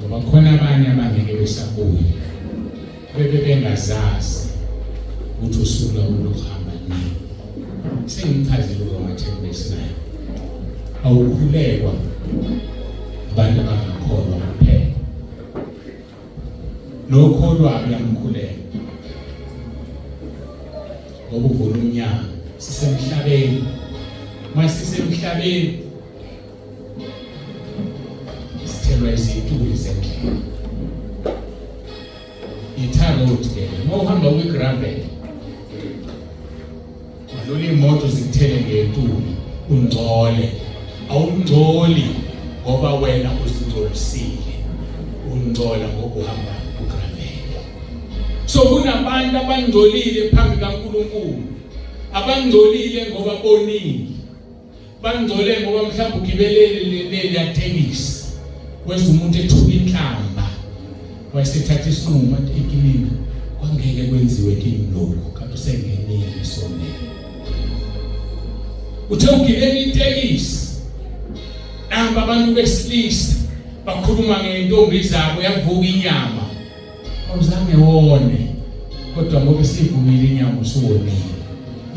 ngoba khona abanye abangeke besabuya bebe bengazazi ukuthi usuku lwabo lokuhamba nini sengimchazile uRoma 10 verse 9 awukhulekwa abantu abangakholwa kuphela nokholwayo uyamkhuleka ngoba uvula umnyango sisemhlabeni masisemhlabeni sithelwa izintuli zendlela i-tar road ke uma uhamba kwi-gravel udlula iy'moto zikuthele ngentuli ungcole awungcoli ngoba wena uzingcolisile ungcola ngoba uhamba kugravel so kunabantu abangcolile phambi kaNkulunkulu abangcolile ngoba bonile bangcole ngoba mhlawumbe ugibelele leliya tekisi wenza umuntu ethuka inhlamba wayesethatha isinqumo athi ekimina kwangeke kwenziwe kimi lokhu kanti usengenile esonweni uthe ugibela itekisi namba abantu besilisa bakhuluma ngey'ntombi zabo yavuka inyama awuzange wone kodwa ngoba isivukile inyama usuwonile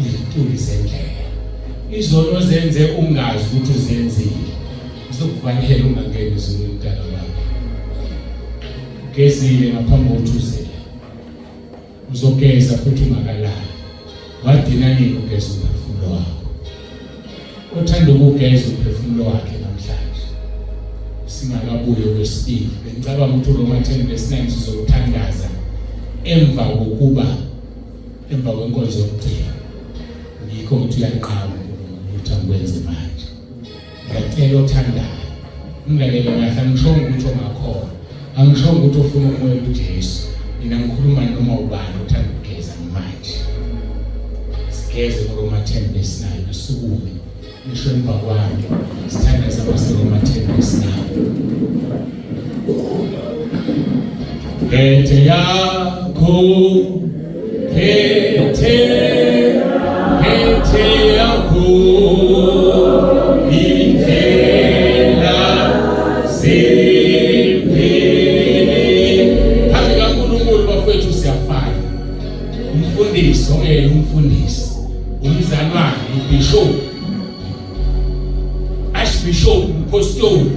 izituli zendlela Izono zenze ungazi ukuthi uzenzile, uzokuvalela ungangeni ezulwini mntaka baba. Ugezile ngaphambi kokuthi uze la, uzogeza futhi ungakalali. Wadina nini ugeza umphefumulo wakho? Othanda ukugeza umphefumulo wakhe namhlanje singakabuye kwesibili, bengicabanga ukuthi uRoma 10 verse 9 sizowuthandaza emva kokuba emva kwenkonzo yokugcina. Ngikho ngithi uyanqaba uNkulunkulu ukuthi angikwenze manje. Ngiyacela othandayo ungilalele kahle, angishongo ukuthi ongakhona, angishongo ukuthi ofuna ukumwela uJesu. Mina ngikhuluma noma ubani othanda ukugeza manje. Sigeze ngoRoma 10 verse 9, asukume nisho emva kwami, sithandaza abaseRoma 10 verse 9. Khethe yakho, khethe, khethe yakho, indlela zimbili. Phambi kaNkulunkulu bafowethu siyafana. Umfundisi ongeyena umfundisi, umzalwane, ubishop, archbishop, umpostoli,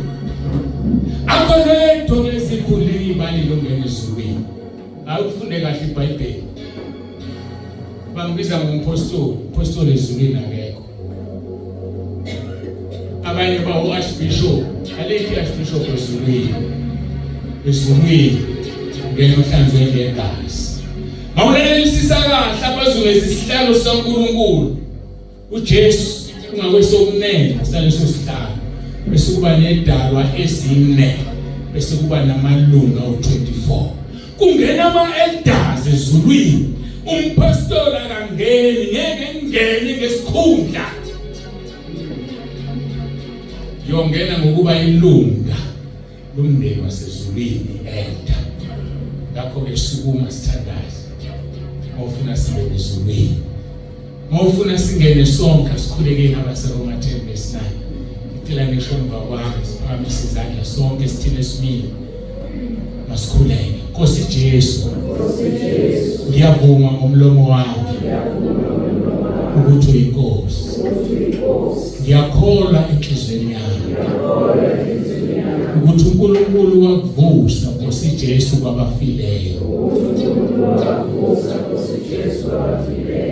akho lento kulezi khundla ibalile ongena ezulwini. Awufunde kahle iBhayibheli. Bangibiza ngompostoli, umpostoli ezulwini akekho. Abanye bawo archbishop, alikho archbishop ezulwini. Ezulwini ngena uhlanzwe ngegazi. Mawulalelisisa kahle abazungeza isihlalo sikaNkulunkulu. uJesu ungakwesokunene saleso sihlalo, bese kuba nedalwa ezine, bese kuba namalunga awu-24. Kungena ama-elders ezulwini. Umpostoli akangeni, ngeke ngene ngesikhundla, yongena ngokuba ilunga lomndeni wasezulwini, elder. Ngakho-ke sukuma sithandaze mawufuna singene ezulwini, mawufuna singene sonke. Asikhulekeni abaseRoma 10 verse 9. Ngicela ngisho emva kwami, siphakamise izandla sonke, sithine simile, masikhuleke. Nkosi Jesu, ngiyavuma ngomlomo wami ukuthi uyinkosi, ngiyakholwa enhliziyweni yami ukuthi uNkulunkulu wakuvusa Nkosi Jesu kwabafileyo.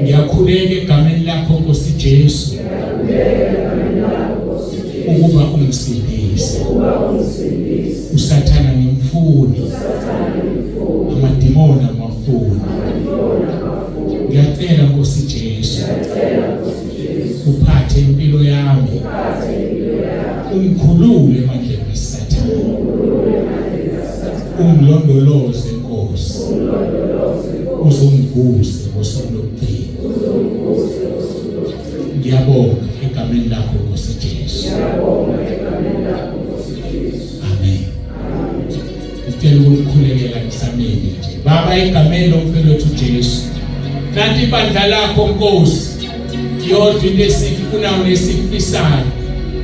Ngiyakhuleka egameni lakho Nkosi Jesu ukuba ungisindise. Usathana ngimfuni, amadimoni angwafuni. Ngiyacela Nkosi Jesu uphathe impilo yami, ungikhulule emandleni kaSathane, ungilondoloze Nkosi, uzungivuse ngosuku lokugcina. Ngiyabonga egameni lakho Nkosi Jesu. Amen. Ngicela ukukhulekela ngisamile nje. Baba, egameni lomfelo wethu Jesu. Kanti ibandla lakho Nkosi, yodwa into esifunayo nesifisayo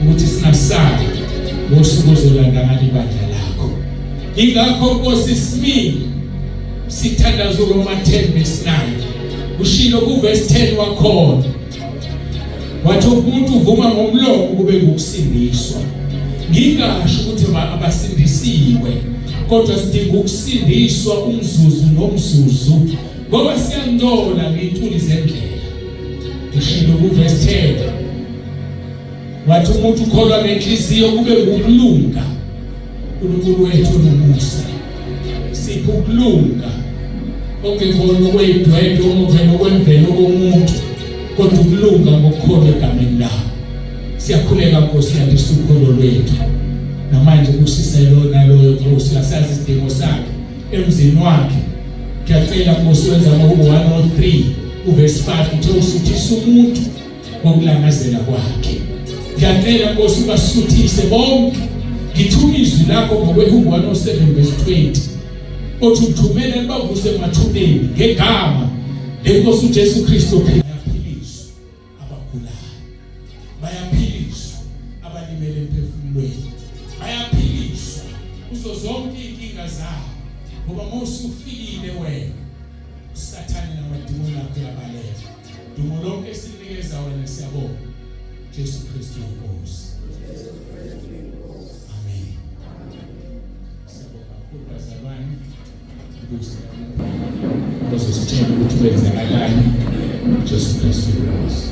ukuthi singasali ngosuku ozolanda ngalo ibandla lakho. Ingakho Nkosi simile sithandaza uRoma 10 verse 9. Ushilo ku verse 10 wakhona, wathi umuntu uvuma ngomlomo kube ngukusindiswa. Ngingasho ukuthi abasindisiwe, kodwa sidinga ukusindiswa umzuzu nomzuzu, ngoba siyangcola ngey'ntuli zendlela. Ushilo ku-verse 10 wathi umuntu ukholwa ngenhliziyo kube ngukulunga. uNkulunkulu wethu nomusa, siphe ukulunga okungekhona okweyidwedwe, okungekhona okwemvelo komuntu, kodwa ukulunga ngokukholwa egameni lakho. Siyakhuleka Nkosi, yandisa ukholo lwethu namanje, kusise lona loyo Nkosi asazi isidingo sakhe emzini wakhe. Ngiyacela Nkosi, wenza amahubo 103 uverse 5 uthe usuthisa umuntu ngokulangazela kwakhe. Ngiyacela Nkosi ubasuthise bonke. Ngithuma izwi lakho ngokwehubo 107 verse 20 othi uthumele libavuse emathuneni ngegama lenkosi uJesu Kristu. Bayaphiliswa abagulayo, bayaphiliswa abalimele emphefumulweni, bayaphiliswa kuzo zonke inkinga zabo, ngoba mawusufikile wena uSathane namadimoni akho uyabaleka. Dumo lonke sinikeza wena, siyabonga. Jesu Kristu inkosi. Amen. Siyabonga kakhulu bazalwane ukuthi bazositshela ukuthi kwenzakalani. Jesu Kristu inkosi.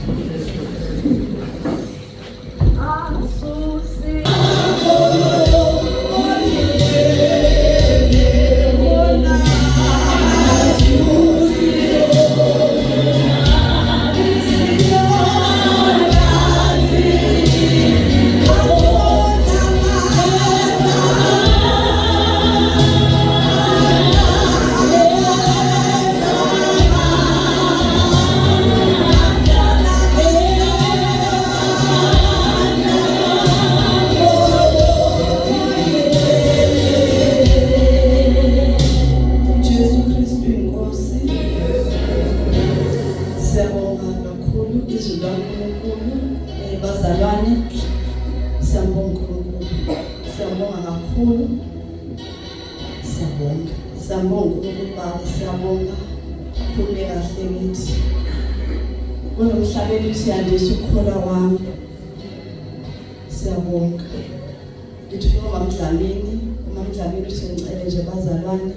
Jesu Kristu inkosi. Siyabonga kakhulu izwi laNkulunkulu bazalwane. Siyabonga uNkulunkulu. Siyabonga kakhulu. Siyabonga. Siyabonga uNkulunkulu Baba, siyabonga. Khulume kahle ngithi. Kunomhlabeli uthi yandisa ukukholwa kwami. Siyabonga. Ngithi uMamdlamini, uMamdlamini uthi ngicele nje bazalwane.